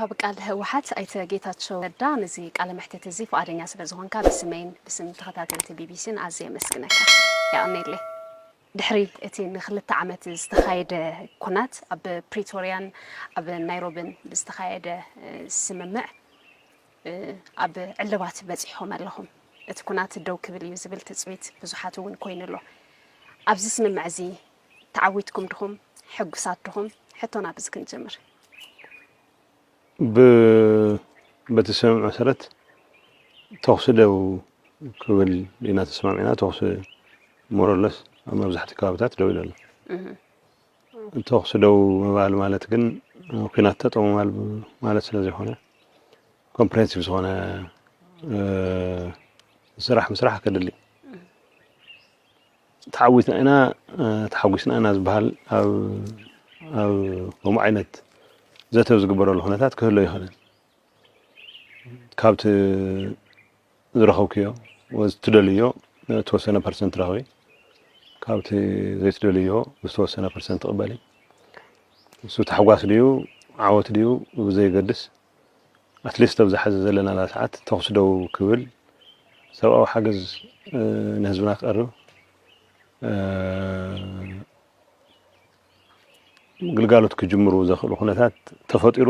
ካብ ቃል ህወሓት ኣይተ ጌታቸው ረዳ ነዚ ቃለ መሕትት እዚ ፍቓደኛ ስለ ዝኾንካ ብስመይን ብስም ተኸታተልቲ ቢቢሲን ኣዝየ የመስግነካ። የቐንየለይ። ድሕሪ እቲ ንክልተ ዓመት ዝተኻየደ ኩናት ኣብ ፕሪቶርያን ኣብ ናይሮብን ብዝተኻየደ ስምምዕ ኣብ ዕልባት በጺሖም ኣለኹም። እቲ ኩናት ደው ክብል እዩ ዝብል ትጽቢት ብዙሓት እውን ኮይኑ ኣሎ። ኣብዚ ስምምዕ እዚ ተዓዊትኩም ድኹም? ሕጉሳት ድኹም? ሕቶና ብዚ ክንጀምር። ብ- በቲ ስምምዕ መሰረት ተኹሲ ደው ክብል ኢና ተስማሚዕና። ተኹሲ ሞሮለስ ኣብ መብዛሕትኡ ከባብታት ደው ኢሉ ኣሎ። ተኹሲ ደው ምባል ማለት ግን ኩናት ጠጠው ምባል ማለት ስለ ዘይኮነ ኮምፕሬንሲቭ ዝኾነ ስራሕ ምስራሕ ከድሊ። ተዓዊትና ኢና ተሓጒስና ኢና ዝበሃል ኣብ ከምኡ ዓይነት ዘተ ዝግበረሉ ኩነታት ክህሎ ይኽእልን። ካብቲ ዝረኸብክዮ ወይ ትደልዮ እተወሰነ ፐርሰንት ረኽቢ፣ ካብቲ ዘይትደልዮ ዝተወሰነ ፐርሰንት ትቕበሊ። እሱ ታሕጓስ ድዩ ዓወት ድዩ ብዘየገድስ ኣትሊስት ኣብዚ ሐዚ ዘለናላ ሰዓት ተኹሲ ደው ክብል ሰብኣዊ ሓገዝ ንህዝብና ክቐርብ ግልጋሎት ክጅምሩ ዘኽእሉ ኩነታት ተፈጢሩ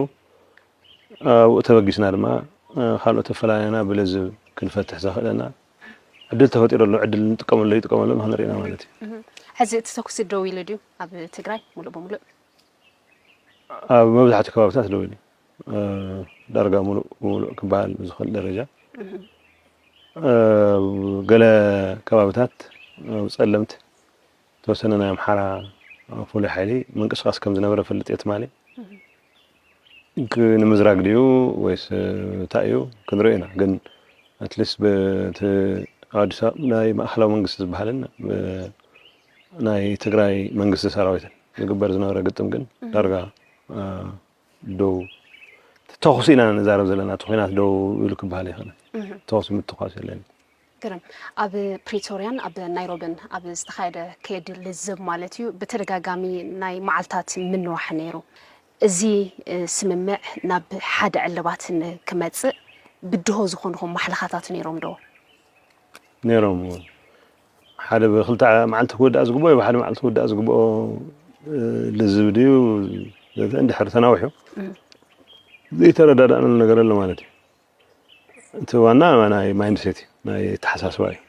ኣብኡ ተበጊስና ድማ ካልኦት ኣፈላላይና ብለዝብ ክንፈትሕ ዘኽእለና ዕድል ተፈጢሩ ኣሎ። ዕድል ንጥቀመሉ ይጥቀመሉ ንክንርኢ ኢና ማለት እዩ። ሕዚ እቲ ተኩሲ ደው ኢሉ ድዩ ኣብ ትግራይ ሙሉእ ብሙሉእ? ኣብ መብዛሕትኡ ከባብታት ደው ኢሉ ዳርጋ ሙሉእ ብሙሉእ ክበሃል ብዝኽእል ደረጃ ገለ ከባብታት ኣብ ፀለምቲ ዝተወሰነ ናይ ኣምሓራ ፍሉይ ሓይሊ ምንቅስቃስ ከም ዝነበረ ፈልጥ እየ ትማሊ። ንምዝራግ ድዩ ወይስ እንታይ እዩ ክንሪኦ ኢና። ግን ኣትሊስት በቲ ኣብ ኣዲስ ኣበባ ናይ ማእኸላዊ መንግስቲ ዝበሃልን ናይ ትግራይ መንግስቲ ሰራዊትን ዝግበር ዝነበረ ግጥም ግን ዳርጋ ደው ተኹሲ ኢና ንዛረብ ዘለና። እቲ ኹናት ደው ኢሉ ክበሃል ኣይኽእልን። ተኹሲ ምትኳስ የለን። ግርም። ኣብ ፕሪቶርያን ኣብ ናይሮብን ኣብ ዝተኻየደ ከይዲ ልዝብ ማለት እዩ ብተደጋጋሚ ናይ መዓልታት ምንዋሕ ነይሩ። እዚ ስምምዕ ናብ ሓደ ዕልባት ንክመፅእ ብድሆ ዝኾንኹም ማሕለኻታት ነይሮም ዶ? ነይሮም። ሓደ ብክልተ መዓልቲ ክውዳእ ዝግብኦ ወይ ብሓደ መዓልቲ ክውዳእ ዝግብኦ ልዝብ ድዩ እንድሕር ተናዊሑ ዘይተረዳዳእናሉ ነገር ኣሎ ማለት እዩ። እቲ ዋና ናይ ማይንድሴት እዩ፣ ናይ ኣተሓሳስባ እዩ።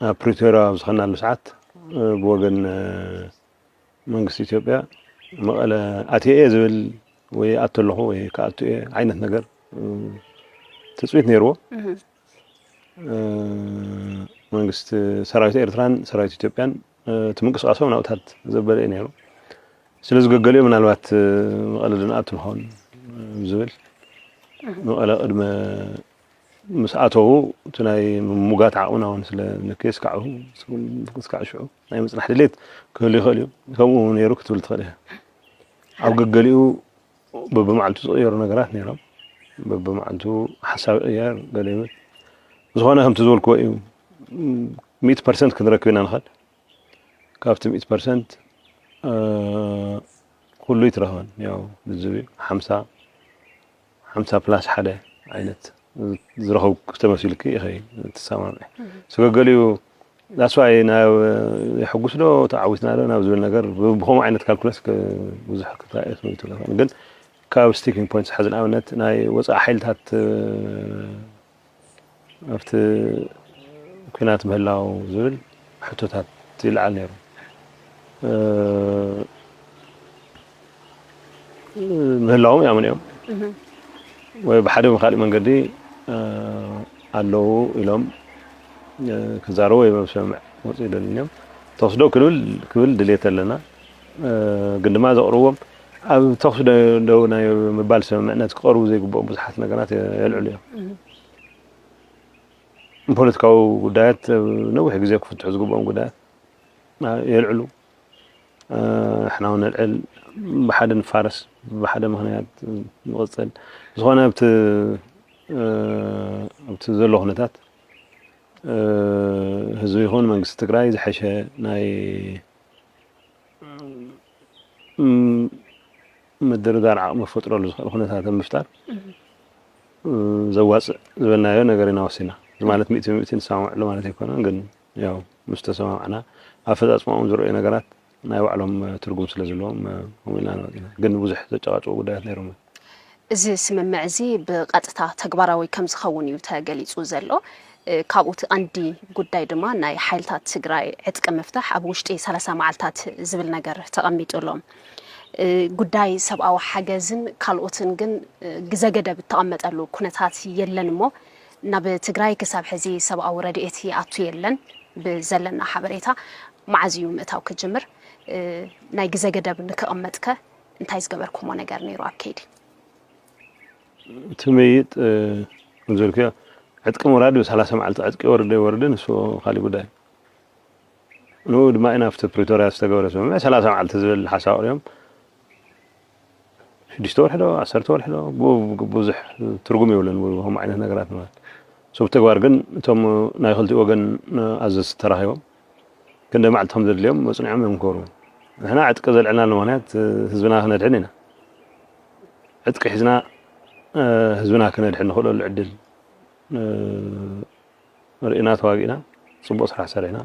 ኣብ ፕሪቶርያ ኣብ ዝኸናሉ ሰዓት ብወገን መንግስቲ ኢትዮጵያ መቐለ ኣትየ እየ ዝብል ወይ ኣቶ ኣለኹ ወይ ክኣቱ እየ ዓይነት ነገር ትፅቢት ነይርዎ። መንግስቲ ሰራዊት ኤርትራን ሰራዊት ኢትዮጵያን እቲ ምንቅስቃሶም ናብታት ዘበለ እዩ ነይሩ። ስለዚ ገገሊኡ ምናልባት መቐለ ድንኣቱ ንኸውን ዝብል መቐለ ቅድመ ምስ ኣተዉ እቲ ናይ ምሙጋት ዓቕምና እውን ስለ ንክስካዑ ስካዕ ሽዑ ናይ ምፅናሕ ድሌት ክህሉ ይኽእል እዩ። ከምኡ ነይሩ ክትብል ትኽእል ኢኻ። ኣብ ገገሊኡ በብመዓልቱ ዝቕየሩ ነገራት ነይሮም። በብመዓልቱ ሓሳብ ይቕየር ገለ ይብል። ዝኾነ ከምቲ ዝበልክዎ እዩ። ሚእቲ ፐርሰንት ክንረክብ ኢና ንኽእል። ካብቲ ሚእቲ ፐርሰንት ኩሉ ይትረኽበን ያው ልዝብ ሓምሳ ሓምሳ ፕላስ ሓደ ዓይነት ዝረኸብ ክተመሲልኪ ኢኸ ትሰማምዒ። ስገገሊኡ ዳስዋይ ናብ የሐጉስ ዶ ተዓዊትና ዶ ናብ ዝብል ነገር ብከምኡ ዓይነት ካልኩለስ ብዙሕ ክትረኣየ ትብል ትብለ ግን ካብ ስቲኪንግ ፖይንትስ ሕዚ ንኣብነት ናይ ወፃኢ ሓይልታት ኣብቲ ኩናት ምህላው ዝብል ሕቶታት ይልዓል ነይሩ። ምህላዎም ያምንኦም ወይ ብሓደ ብካሊእ መንገዲ ኣለዉ ኢሎም ክዛረቡ ወይ መብሰምዕ መፁ ይደልንዮም ተወስዶ ክንብል ክብል ድሌት ኣለና። ግን ድማ ዘቕርብዎም ኣብ ተኹሲ ደው ናይ ምባል ስምምዕነት ክቐርቡ ዘይግብኦም ብዙሓት ነገራት የልዕሉ እዮም። ፖለቲካዊ ጉዳያት ነዊሕ ግዜ ክፍትሑ ዝግብኦም ጉዳያት የልዕሉ። ንሕና እውን ነልዕል፣ ብሓደ ንፋረስ፣ ብሓደ ምኽንያት ንቕፅል። ዝኾነ ኣብቲ ኣብቲ ዘሎ ኩነታት ህዝቢ ይኹን መንግስቲ ትግራይ ዝሐሸ ናይ ምድርዳር ዓቕሚ ፈጥረሉ ዝኽእል ኩነታት ኣብ ምፍጣር ዘዋፅእ ዝበልናዮ ነገር ኢና ወሲና። እዚ ማለት ሚእቲ ሚእቲ ንሰማምዕሉ ማለት ኣይኮነን፣ ግን ያው ምስ ተሰማማዕና ኣፈፃፅማኦም ዝረኣዩ ነገራት ናይ ባዕሎም ትርጉም ስለ ዘለዎም ከምኡ ኢልና ንወፂና። ግን ብዙሕ ዘጨቃጭቁ ጉዳያት ነይሮም። እዚ ስምምዕ እዚ ብቐጥታ ተግባራዊ ከም ዝኸውን እዩ ተገሊጹ ዘሎ። ካብኡ እቲ ቀንዲ ጉዳይ ድማ ናይ ሓይልታት ትግራይ ዕጥቂ ምፍታሕ ኣብ ውሽጢ ሰላሳ መዓልታት ዝብል ነገር ተቐሚጡ ኣሎ። ጉዳይ ሰብኣዊ ሓገዝን ካልኦትን ግን ግዘ ገደብ እተቐመጠሉ ኩነታት የለን እሞ ናብ ትግራይ ክሳብ ሕዚ ሰብኣዊ ረድኤት ይኣቱ የለን። ብዘለና ሓበሬታ መዓዝ እዩ ምእታው ክጅምር? ናይ ግዘ ገደብ ንክቕመጥከ እንታይ ዝገበርኩሞ ነገር ነይሩ ኣብ ከይዲ? እቲ ምይይጥ ከምዘልክዮ ዕጥቂ ምውራድ እዩ። ሰላሳ መዓልቲ ዕጥቂ ይወርድ ኣይወርድን እሱ ካሊእ ጉዳይ። ንኡ ድማ ኢና ኣብቲ ፕሪቶርያ ዝተገበረ ስምምዕ ሰላሳ መዓልቲ ዝብል ሓሳብ ኣቕሪቦም ሽዱሽተ ወርሒ ዶ ዓሰርተ ወርሒ ዶ ብዙሕ ትርጉም የብሉን ከምኡ ዓይነት ነገራት ማለት። ሶ ብተግባር ግን እቶም ናይ ክልቲኡ ወገን ኣዘዝቲ ተራኺቦም ክንደይ መዓልቲ ከም ዘድልዮም መፅኒዖም እዮም ክገብሩ። ንሕና ዕጥቂ ዘልዕልናሉ ምኽንያት ህዝብና ክነድሕን ኢና። ዕጥቂ ሒዝና ህዝብና ክነድሕን ንኽእለሉ ዕድል ርኢና ተዋጊእና ፅቡቕ ስራሕ ሰሪሕና።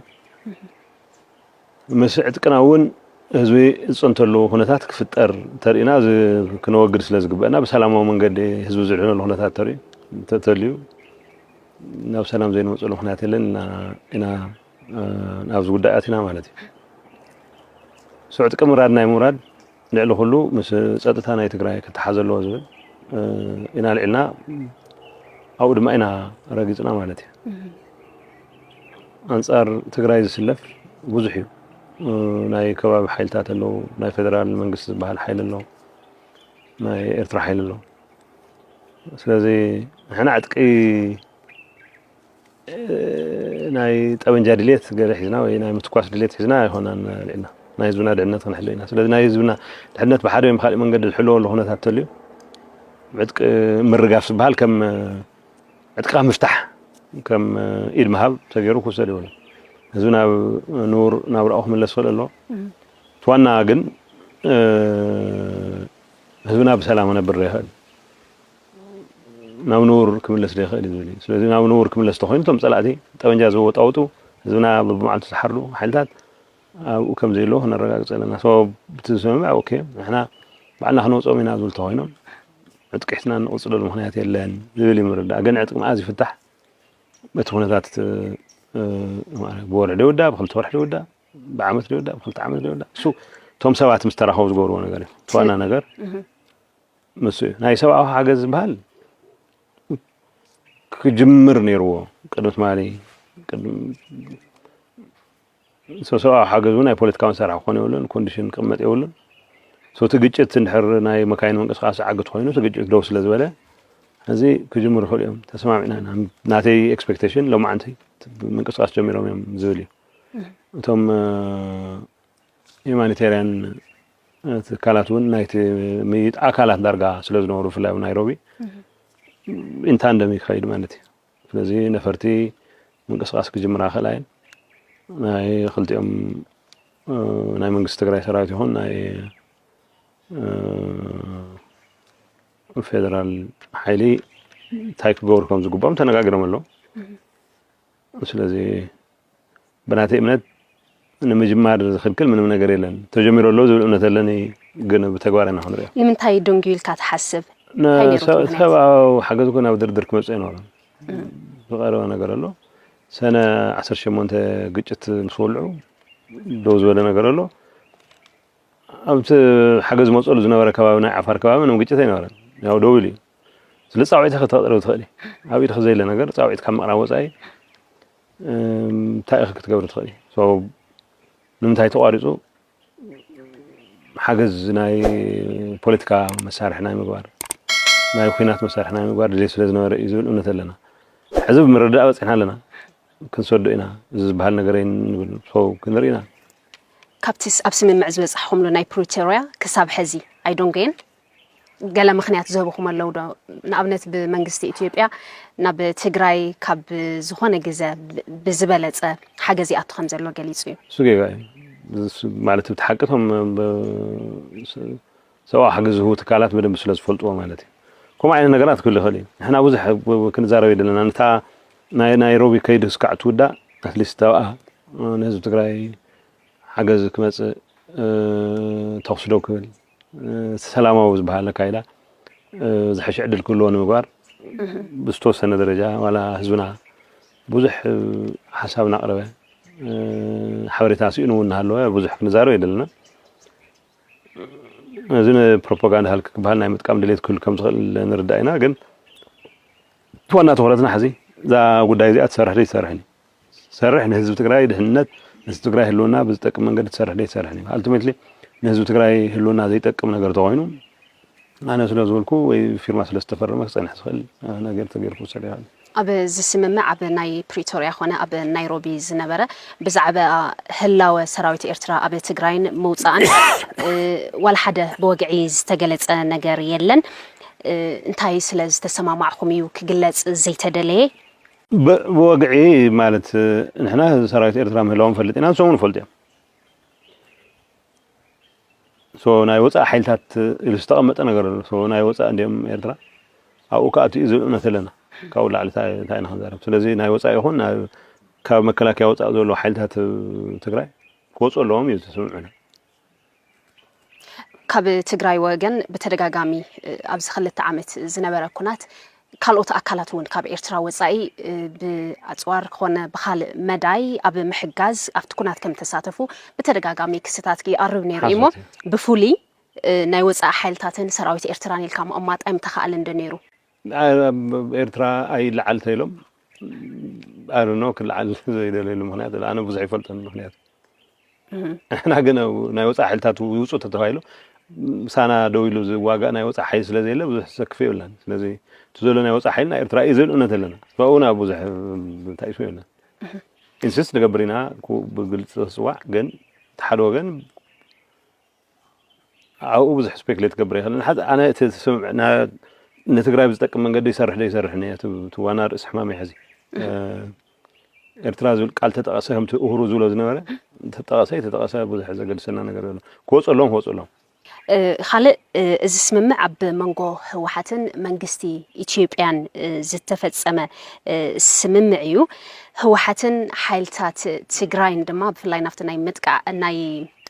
ምስ ዕጥቅና እውን ህዝቢ ዝፀንተሉ ኩነታት ክፍጠር ተርኢና ክነወግድ ስለ ዝግበአና ብሰላማዊ መንገዲ ህዝቢ ዝድሕነሉ ኩነታት ተተልዩ ናብ ሰላም ዘይንመፅሉ ምኽንያት የለን ኢና ናብዚ ጉዳይ ኣቲና ማለት እዩ። ሶ ዕጥቂ ምውራድ ናይ ምውራድ ልዕሊ ኩሉ ምስ ፀጥታ ናይ ትግራይ ክተሓዝ ኣለዎ ዝብል ኢና ልዒልና ኣብኡ ድማ ኢና ረጊፅና ማለት እዩ። ኣንፃር ትግራይ ዝስለፍ ብዙሕ እዩ። ናይ ከባቢ ሓይልታት ኣለዉ፣ ናይ ፌደራል መንግስቲ ዝበሃል ሓይሊ ኣሎ፣ ናይ ኤርትራ ሓይሊ ኣሎ። ስለዚ ንሕና ዕጥቂ ናይ ጠበንጃ ድሌት ገለ ሒዝና ወይ ናይ ምትኳስ ድሌት ሒዝና ኣይኮናን ልዕልና ናይ ህዝብና ድሕነት ክንሕሉ ኢና። ስለዚ ናይ ህዝብና ድሕነት ብሓደ ወይ ብካሊእ መንገዲ ዝሕልወሉ ኩነታት ተልዩ ዕጥቂ ምርጋፍ ዝበሃል ከም ዕጥቅኻ ምፍታሕ ከም ኢድ ምሃብ ተገይሩ ክውሰድ ይብሉ። ህዝቢ ናብ ንቡር ናብራኡ ክምለስ ይኽእል ኣሎ። እቲ ዋና ግን ህዝብና ብሰላም ክነብር ይኽእል ናብ ንቡር ክምለስ ዶ ይኽእል እዩ ዝብል እዩ። ስለዚ ናብ ንቡር ክምለስ ተኮይኑ እቶም ፀላእቲ ጠበንጃ ዘወጣውጡ ህዝብና በብመዓልቱ ዝሓርዱ ሓይልታት ኣብኡ ከም ዘየለዉ ክነረጋግፅ ኣለና። ሶ ብቲ ዝስምምዕ ኦኬ ንሕና ባዕልና ክነውፅኦም ኢና ዝብል ተኮይኖም ዕጥቂ ሒዝና እንቕፅለሉ ምክንያት የለን ዝብል እዩ ምርዳእ። ግን ዕጥቂ መዓዝ ይፍታሕ? በቲ ኩነታት ብወርሒ ዶ ይውዳእ፣ ብክልተ ወርሒ ዶ ይውዳእ፣ ብዓመት ዶ ይውዳእ፣ ብክልተ ዓመት ዶ ይውዳእ እሱ እቶም ሰባት ምስ ተራኸቡ ዝገብርዎ ነገር እዩ። ዋና ነገር ምስ ናይ ሰብኣዊ ሓገዝ ዝበሃል ክጅምር ነይርዎ ቅድሚ ትማሊ ሰብኣዊ ሓገዝ እውን ናይ ፖለቲካዊ መሳርሒ ክኾን የብሉን፣ ኮንዲሽን ክቕመጥ የብሉን። እቲ ግጭት እንድሕር ናይ መካይን ምንቅስቃስ ዓግት ኮይኑ እቲ ግጭት ደው ስለ ዝበለ እዚ ክጅምሩ ይኽእሉ እዮም ተሰማሚዕና ኢና። ናተይ ኤክስፔክቴሽን ሎማዓንቲ ምንቅስቃስ ጀሚሮም እዮም ዝብል እዩ። እቶም ሂማኒቴርያን ትካላት እውን ናይቲ ምይይጥ ኣካላት ዳርጋ ስለ ዝነበሩ ብፍላይ ኣብ ናይሮቢ ኢንታንደም እዩ ክኸይድ ማለት እዩ። ስለዚ ነፈርቲ ምንቅስቃስ ክጅምራ ክእላ እየን። ናይ ክልቲኦም ናይ መንግስቲ ትግራይ ሰራዊት ይኹን ናይ ፌደራል ሓይሊ እንታይ ክገብሩ ከም ዝግባኦም ተነጋጊሮም ኣለዉ። ስለዚ ብናተይ እምነት ንምጅማር ዝኽልክል ምንም ነገር የለን። ተጀሚሩ ኣሎ ዝብል እምነት ኣለኒ፣ ግን ብተግባር ኢና ክንሪኦ። ንምንታይ ደንጉዩ ኢልካ ትሓስብ? እንታይ ነይሩ እቲ ምኽንያት? ሰብኣዊ ሓገዝ እኮ ናብ ድርድር ክመፅእ ኣይነበሮን። ዝቐረበ ነገር ኣሎ። ሰነ ዓሰርተ ሸሞንተ ግጭት ምስ ወልዑ ደው ዝበለ ነገር ኣሎ። ኣብቲ ሓገዝ ዝመፀሉ ዝነበረ ከባቢ ናይ ዓፋር ከባቢ ምንም ግጭት ኣይነበረን። ያው ደው ኢሉ እዩ። ስለ ፃውዒት ኢኺ ክትፈጥሪ ትኽእሊ። ኣብ ኢድኺ ዘየለ ነገር ፃውዒት ካብ ምቕራብ ወፃኢ እንታይ ኢኺ ክትገብሪ ትኽእሊ? ሶ ንምንታይ ተቋሪፁ? ሓገዝ ናይ ፖለቲካ መሳርሒ ናይ ምግባር ናይ ኩናት መሳርሒ ናይ ምግባር ድሌት ስለ ዝነበረ እዩ ዝብል እምነት ኣለና። ሕዚ ብምርዳእ በፂሕና ኣለና። ክንሰዶ ኢና እዚ ዝበሃል ነገር ንብል ሶ ክንርኢ ኢና። ካብቲ ኣብ ስምምዕ ዝበፃሕኹምሉ ናይ ፕሪቶርያ ክሳብ ሕዚ ኣይዶንጎየን ገለ ምኽንያት ዝህብኹም ኣለዉ ዶ? ንኣብነት ብመንግስቲ ኢትዮጵያ ናብ ትግራይ ካብ ዝኾነ ግዘ ብዝበለፀ ሓገዝ ይኣቱ ከም ዘሎ ገሊፁ እዩ። እሱ ጌጋ እዩ ማለት እቲ ሓቂ እቶም ሰብኣዊ ሓገዝ ዝህቡ ትካላት በደንብ ስለ ዝፈልጥዎ ማለት እዩ። ከምኡ ዓይነት ነገራት ክህሉ ይኽእል እዩ። ንሕና ብዙሕ ክንዛረብ የድለና። ነታ ናይ ናይሮቢ ከይዲ እስካዕ ትውዳእ ኣትሊስት ተብኣ ንህዝቢ ትግራይ ሓገዝ ክመፅእ ተኽሲ ደው ክብል ሰላማዊ ዝበሃል ኣካይዳ ዝሐሸ ዕድል ክህልዎ ንምግባር ብዝተወሰነ ደረጃ ዋላ ህዝብና ብዙሕ ሓሳብ እናቕረበ ሓበሬታ ስኢኑ እውን እናሃለወ ብዙሕ ክንዛረብ የድለና። እዚ ንፕሮፓጋንዳ ሃልክ ክበሃል ናይ ምጥቃም ድሌት ክህሉ ከም ዝኽእል ንርዳእ ኢና። ግን እቲ ዋና ትኹረትና ሕዚ እዛ ጉዳይ እዚኣ ትሰርሕ ዶ ይሰርሕን እዩ። ሰርሕ ንህዝቢ ትግራይ ድሕንነት፣ ንህዝቢ ትግራይ ህልውና ብዝጠቅም መንገዲ ትሰርሕ ዶ ይሰርሕን እዩ። ኣልቲሜትሊ ንህዝቢ ትግራይ ህልውና ዘይጠቅም ነገር ተኾይኑ ኣነ ስለ ዝበልኩ ወይ ፊርማ ስለ ዝተፈረመ ክፀንሕ ዝኽእል ነገር ተገይሩ ክውሰድ ይኽእል። ኣብ እዚ ስምምዕ ኣብ ናይ ፕሪቶርያ ኮነ ኣብ ናይሮቢ ዝነበረ ብዛዕባ ህላወ ሰራዊት ኤርትራ ኣብ ትግራይን ምውፃእን ዋላ ሓደ ብወግዒ ዝተገለፀ ነገር የለን። እንታይ ስለ ዝተሰማማዕኹም እዩ ክግለፅ ዘይተደለየ? ብወግዒ ማለት ንሕና ሰራዊት ኤርትራ ምህላዎም ፈልጥ ኢና፣ ንሶም ንፈልጡ እዮም። ሶ ናይ ወፃኢ ሓይልታት ኢሉ ዝተቐመጠ ነገር ኣሎ። ሶ ናይ ወፃኢ እንዲኦም ኤርትራ ኣብኡ ክኣቱ እዩ ዝብል እምነት ኣለና። ካብኡ ላዕሊ እንታይ እንታይ ኢና ክንዛረብ? ስለዚ ናይ ወፃኢ ይኹን ናብ- ካብ መከላከያ ወፃኢ ዘሎ ሓይልታት ትግራይ ክወፁ ኣለዎም እዩ ተስምዑና። ካብ ትግራይ ወገን ብተደጋጋሚ ኣብዚ ክልተ ዓመት ዝነበረ ኩናት ካልኦት ኣካላት እውን ካብ ኤርትራ ወፃኢ ብኣፅዋር ኮነ ብካልእ መዳይ ኣብ ምሕጋዝ ኣብቲ ኩናት ከም ተሳተፉ ብተደጋጋሚ ክስታት ይቐርብ ነይሩ እዩ እሞ ሓሶት እዩ። ብፍሉይ ናይ ወፃኢ ሓይልታትን ሰራዊት ኤርትራን ኢልካ ምቕማጥ ኣይምተኻእለን ዶ ነይሩ? ኣብ ኤርትራ ኣይለዓል ተይሎም ኣይ ዶንት ኖ ክለዓል ዘይደለየሉ ምክንያት ኣነ ብዙሕ ይፈልጠን ምክንያት ንሕና ግን ናይ ወፃኢ ሓይልታት ይውፁ ተተባሂሉ ምሳና ደው ኢሉ ዝዋጋእ ናይ ወፃኢ ሓይሊ ስለዘየለ ብዙሕ ዘሰክፍ የብልናን ስለዚ እቲ ዘሎ ናይ ወፃኢ ሓይሊ ናይ ኤርትራ እዩ ዝብል እምነት ኣለና ብኡ ናብ ብዙሕ ተይሱ የብልናን ኢንስስት ንገብር ኢና ብግልፂ ዝፅዋዕ ግን እቲ ሓደ ወገን ኣብኡ ብዙሕ ስፔክሌት ክገብር ይኽእል ንሓ ኣነ እቲ ስምዕ ንትግራይ ብዝጠቅም መንገዲ ይሰርሕ ዶ ይሰርሕ እቲ ዋና ርእሲ ሕማም ሕዚ ኤርትራ ዝብል ቃል ተጠቐሰ ከምቲ እሁሩ ዝብሎ ዝነበረ ተጠቐሰ ተጠቐሰ ብዙሕ ዘገድሰና ነገር ዘሎ ክወፀሎም ክወፀሎም ካልእ እዚ ስምምዕ ኣብ መንጎ ህወሓትን መንግስቲ ኢትዮጵያን ዝተፈፀመ ስምምዕ እዩ። ህወሓትን ሓይልታት ትግራይን ድማ ብፍላይ ናብቲ ናይ ምጥቃዕ ናይ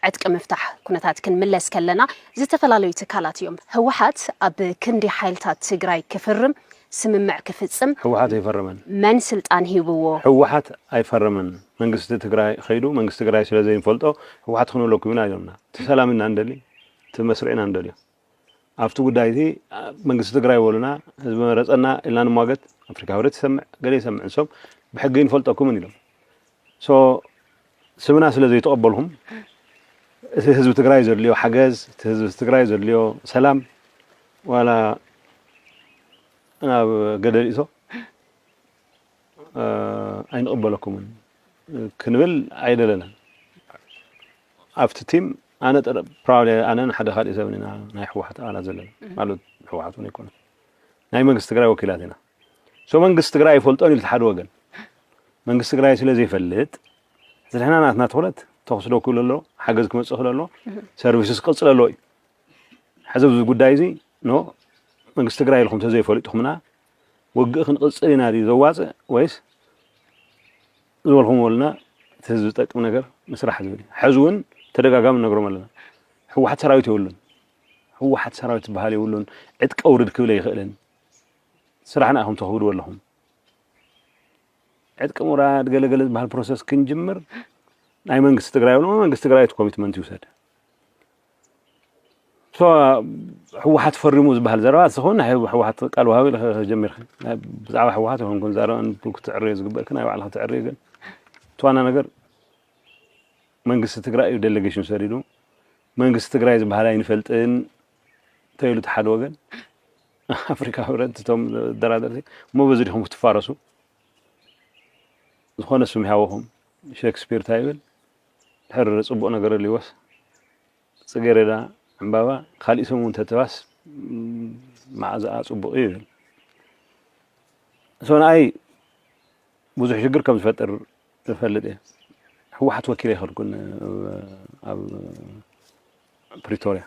ዕጥቂ ምፍታሕ ኩነታት ክንምለስ ከለና ዝተፈላለዩ ትካላት እዮም ህወሓት ኣብ ክንዲ ሓይልታት ትግራይ ክፍርም ስምምዕ ክፍፅም ህወሓት ኣይፈረመን። መን ስልጣን ሂብዎ? ህወሓት ኣይፈረመን። መንግስቲ ትግራይ ከይዱ መንግስቲ ትግራይ ስለ ዘይንፈልጦ ህወሓት ክንብለኩም ኢና ኢሎምና። እቲ ሰላም ኢና ንደሊ፣ እቲ መስርዕ ኢና ንደልዮ። ኣብቲ ጉዳይ እቲ መንግስቲ ትግራይ በሉና፣ ህዝቢ መረፀና ኢልና ንሟገት፣ ኣፍሪካ ህብረት ይሰምዕ፣ ገለ ይሰምዕ፣ ንሶም ብሕጊ ንፈልጠኩምን ኢሎም። ሶ ስምና ስለ ዘይተቐበልኩም እቲ ህዝቢ ትግራይ ዘድልዮ ሓገዝ፣ እቲ ህዝቢ ትግራይ ዘድልዮ ሰላም ዋላ ናብ ገደል ይእቶ ኣይንቕበለኩምን ክንብል ኣይደለናን። ኣብቲ ቲም ኣነ ጥረ- ፕራውድ ኣነን ሓደ ካልእ ሰብን ኢና ናይ ህወሓት ኣባላት ዘለና ማለት ህወሓት እውን ኣይኮነን ናይ መንግስቲ ትግራይ ወኪላት ኢና። ሶ መንግስቲ ትግራይ ኣይፈልጦን ኢሉ እቲ ሓደ ወገን መንግስቲ ትግራይ ስለ ዘይፈልጥ እቲ ንሕና ናትና ትኹረት ተኹሲ ደው ክብል ኣሎ ሓገዝ ክመፅእ ክእል ኣሎ ሰርቪስስ ክቕፅል ኣለዎ እዩ። ሕዚ ኣብዚ ጉዳይ እዚ ኖ መንግስቲ ትግራይ ኢልኩም ተዘይፈሊጥኩምና ውግእ ክንቕፅል ኢና ድዩ ዘዋፅእ ወይስ ዝበልኩም በሉና እቲ ህዝቢ ዝጠቅም ነገር ንስራሕ ዝብል እዩ። ሕዚ እውን ተደጋጋሚ ንነግሮም ኣለና። ህወሓት ሰራዊት የብሉን። ህወሓት ሰራዊት ዝበሃል የብሉን። ዕጥቂ ኣውርድ ክብል ኣይኽእልን። ስራሕና ኢኹም ተኽብድዎ ኣለኹም። ዕጥቂ ምውራድ ገለገለ ዝበሃል ፕሮሰስ ክንጅምር ናይ መንግስቲ ትግራይ ብሎ መንግስቲ ትግራይ እቲ ኮሚትመንት ይውሰድ። ህወሓት ፈሪሙ ዝበሃል ዘረባ እስኹን ናይ ህወሓት ቃል ወሃቢ ጀሚርካ ብዛዕባ ህወሓት ይኹን ክንዛረብ ክትዕርዮ ዝግበእክ ናይ ባዕልካ ትዕርዮ ግን እቲ ዋና ነገር መንግስቲ ትግራይ እዩ ዴሌጌሽን ሰዲዱ መንግስቲ ትግራይ ዝበሃል ኣይንፈልጥን ተይሉ እቲ ሓደ ወገን ኣፍሪካ ህብረት እቶም ደራደርቲ እሞ በዚ ዲኹም ክትፋረሱ ዝኾነ ስም ይሃወኹም ሼክስፒር እንታይ ይብል ድሕር ፅቡቕ ነገር ልወስ ፅጌሬዳ ዕምባባ ካሊእ ስም እውን ተትባስ መዓዛኣ ፅቡቕ እዩ ይብል so ንኣይ ብዙሕ ሽግር ከም ዝፈጥር እፈልጥ እየ ህወሓት ወኪለ ይኸድኩን ኣብ ፕሪቶርያ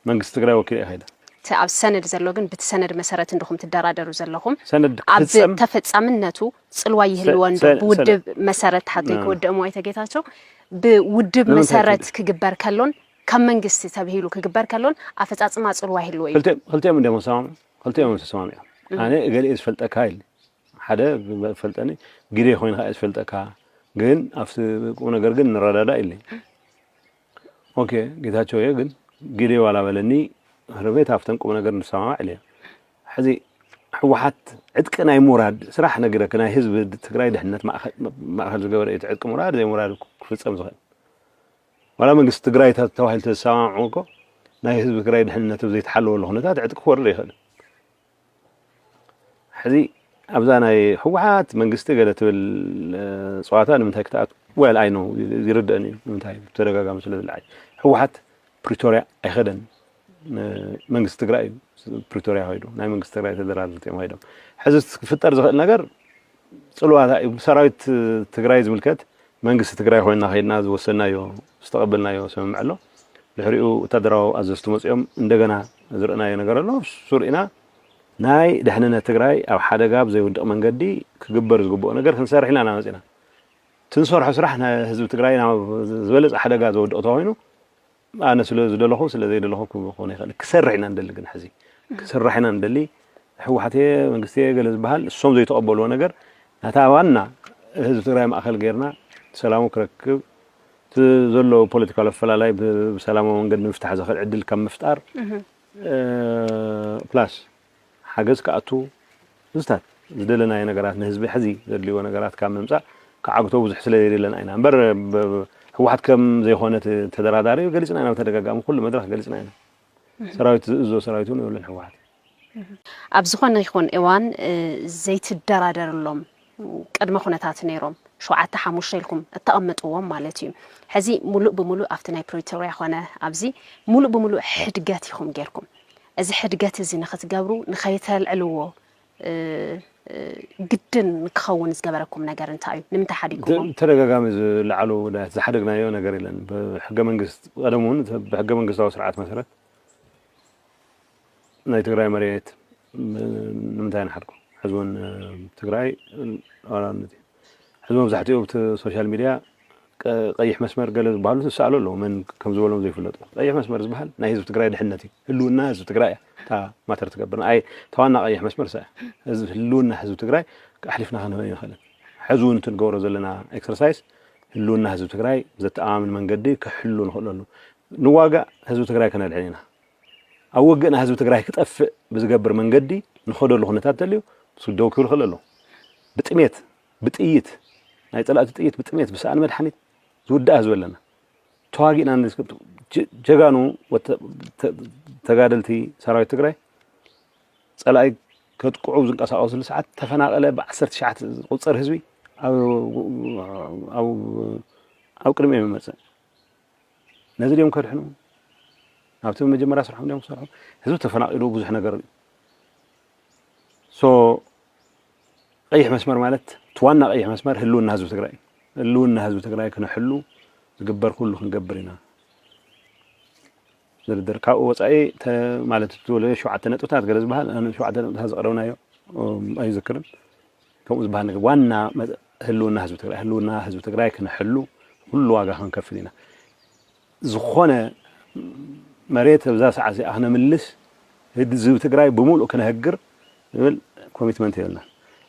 መንግስቲ ትግራይ ወኪለ እየ ከይደ። እቲ ኣብ ሰነድ ዘሎ ግን ብቲ ሰነድ መሰረት እንድኹም ትደራደሩ ዘለኹም ሰነድ ኣብ ክፍጸም ተፈጻምነቱ ጽልዋ ይህልዎ እንዶ ሰ- ብውድብ መሰረት ሓተይ ክወድኦም ኣይተ ጌታቸው ብውድብ ንምንታይ መሰረት ክግበር ከሎን ካብ መንግስቲ ተብሂሉ ክግበር ከሎን ኣፈጻጽማ ጽልዋ ይህልዎ እዩ። ክልቲኦም ክልቲኦም እንዲኦም ተሰማምዑ። ክልቲኦም ተሰማሚዖም። ኣነ እገሊኤ ዝፈልጠካ ኢለ ሓደ ፈልጠኒ፣ ግዴ ኮይንካ እየ ዝፈልጠካ፣ ግን ኣብቲ ቁም ነገር ግን ንረዳዳእ ኢለኒ። ኦኬ፣ ጌታቸው እየ ግን ግዴ ዋላ በለኒ፣ ረቤት ኣብተን ቁም ነገር ንሰማማዕ ኢለ። ሕዚ ህወሓት ዕጥቂ ናይ ምውራድ ስራሕ ነግረክ፣ ናይ ህዝቢ ትግራይ ድሕነት ማእኸል ዝገበረ እዩ። ዕጥቂ ምውራድ ዘይምውራድ ክፍፀም ዝኽእል ዋላ መንግስቲ ትግራይ ተባሂሉ ተዝሰማምዑ እኮ ናይ ህዝቢ ትግራይ ድሕነት ኣብ ዘይተሓለወሉ ኩነታት ዕጥቂ ክወርድ ይኽእል። ሕዚ ኣብዛ ናይ ህወሓት መንግስቲ ገለ ትብል ጸዋታ ንምንታይ ክትኣት ወል ኣይ ነው ይርደእን እዩ። ንምንታይ ተደጋጋሚ ስለ ዝለዓል ህወሓት ፕሪቶርያ ኣይኸደን። መንግስቲ ትግራይ እዩ ፕሪቶርያ ኸይዱ ናይ መንግስቲ ትግራይ ተደራደርቲ እዮም ኸይዶም። ሕዚ ክፍጠር ዝኽእል ነገር ጽልዋታ እዩ። ሰራዊት ትግራይ ዝምልከት መንግስቲ ትግራይ ኮይና ከይድና ዝወሰናዮ ዝተቐበልናዮ ስምምዕ ኣሎ። ድሕሪኡ ወታደራዊ ኣዘዝቲ መፅኦም እንደገና ዝርእናዮ ነገር ኣሎ። እሱ ርኢና ናይ ድሕንነት ትግራይ ኣብ ሓደጋ ብዘይወድቕ መንገዲ ክግበር ዝግብኦ ነገር ክንሰርሕ ኢና ኢና መፂና። ትንሰርሖ ስራሕ ንህዝቢ ትግራይ ናብ ዝበለፀ ሓደጋ ዘወድቕ ተኮይኑ ኣነ ስለ ዝደለኹ ስለ ዘይደለኹ ክኾነ ይኽእል። ክሰርሕ ኢና ንደሊ ግን ሕዚ ክስራሕ ኢና ንደሊ። ህወሓት እየ መንግስቲ እየ ገለ ዝበሃል እሶም ዘይተቐበልዎ ነገር ናታ ዋና ህዝቢ ትግራይ ማእኸል ገይርና ሰላሙ ክረክብ እቲ ዘሎ ፖለቲካዊ ኣፈላላይ ብ- ብሰላማዊ መንገዲ ንምፍታሕ ዘኽእል ዕድል ካብ ምፍጣር ፕላስ ሓገዝ ክኣቱ ምስታት ዝደለናዮ ነገራት ንህዝቢ ሕዚ ዘድልይዎ ነገራት ካብ ምምፃእ ክዓግቶ ብዙሕ ስለ የድለና ኢና እምበር ብ- ህወሓት ከም ዘይኮነ እቲ ተደራዳሪ ገሊፅና ኢና ብተደጋጋሚ ኩሉ መድረክ ገሊፅና ኢና። ሰራዊት ዝእዞ ሰራዊት እውን የብሉን ህወሓት። ኣብ ዝኾነ ይኹን እዋን ዘይትደራደርሎም ቅድመ ኩነታት ነይሮም ሸውዓተ ሓሙሽተ ኢልኩም እተቐምጥዎም ማለት እዩ። ሕዚ ሙሉእ ብሙሉእ ኣብቲ ናይ ፕሪቶርያ ኾነ ኣብዚ ሙሉእ ብሙሉእ ሕድገት ኢኹም ጌርኩም። እዚ ሕድገት እዚ ንኽትገብሩ ንኸይተልዕልዎ ግድን ክኸውን ዝገበረኩም ነገር እንታይ እዩ? ንምንታይ ሓዲግኩሞ? ተደጋጋሚ ዝለዓሉ ውዳያት ዝሓደግናዮ ነገር የለን። ብሕገ መንግስት ቀደም እውን ብሕገ መንግስታዊ ስርዓት መሰረት ናይ ትግራይ መሬት ንምንታይ ንሓድኩ? ሕዚ እውን ትግራይ ሉዓላውነት እዩ። ሕዚ መብዛሕትኡ ኣብቲ ሶሻል ሚድያ ቀይሕ መስመር ገለ ዝበሃሉ ዝሰኣሉ ኣለዉ። መን ከም ዝበሎም ዘይፍለጡ። ቀይሕ መስመር ዝበሃል ናይ ህዝቢ ትግራይ ድሕነት እዩ። ህልውና ህዝቢ ትግራይ እያ እታ ማተር ትገብር። ንኣይ እታ ዋና ቀይሕ መስመር እሳ እያ። ህዝቢ ህልውና ህዝቢ ትግራይ ኣሕሊፍና ክንህበን ኣይንኽእልን። ሕዚ እውን እቲ ንገብሮ ዘለና ኤክሰርሳይስ ህልውና ህዝቢ ትግራይ ብዘተኣማምን መንገዲ ክሕሉ ንኽእለሉ ንዋጋእ ህዝቢ ትግራይ ከነድሕን ኢና። ኣብ ውግእ ናይ ህዝቢ ትግራይ ክጠፍእ ብዝገብር መንገዲ ንኸደሉ ኩነታት ተልዩ ስደው ክብል ክእል ኣሎ። ብጥሜት ብጥይት ናይ ፀላእቲ ጥይት ብጥሜት ብሰኣን መድሓኒት ዝውዳእ ህዝቢ ኣለና። ተዋጊእና ጀጋኑ ተጋደልቲ ሰራዊት ትግራይ ፀላኢ ከጥቅዑ ዝንቀሳቀስሉ ሰዓት ተፈናቀለ ብዓሰርተ ሸዓተ ዝቁፀር ህዝቢ ኣብ ቅድሚኦም ይመፅእ። ነዚ ድዮም ከድሕኑ ናብቲ መጀመርያ ስርሖም ድዮም ክሰርሑ? ህዝቢ ተፈናቂሉ ብዙሕ ነገር እዩ። ሶ ቀይሕ መስመር ማለት እቲ ዋና ቀይሕ መስመር ህልውና ህዝቢ ትግራይ እዩ። ህልውና ህዝቢ ትግራይ ክነሕሉ ዝግበር ኩሉ ክንገብር ኢና። ዝርድር ካብኡ ወፃኢ ማለት እቲ ወለ ሸውዓተ ነጥብታት ገለ ዝበሃል ኣነ ሸውዓተ ነጥብታት ዘቕረብናዮ ኣይዝክርን። ከምኡ ዝበሃል ነገር ዋና ህልውና ህዝቢ ትግራይ ህልውና ህዝቢ ትግራይ ክነሕሉ ኩሉ ዋጋ ክንከፍል ኢና። ዝኾነ መሬት ኣብዛ ሰዓት እዚኣ ክነምልስ ህዝቢ ትግራይ ብምሉእ ክነህግር ዝብል ኮሚትመንት የብልና።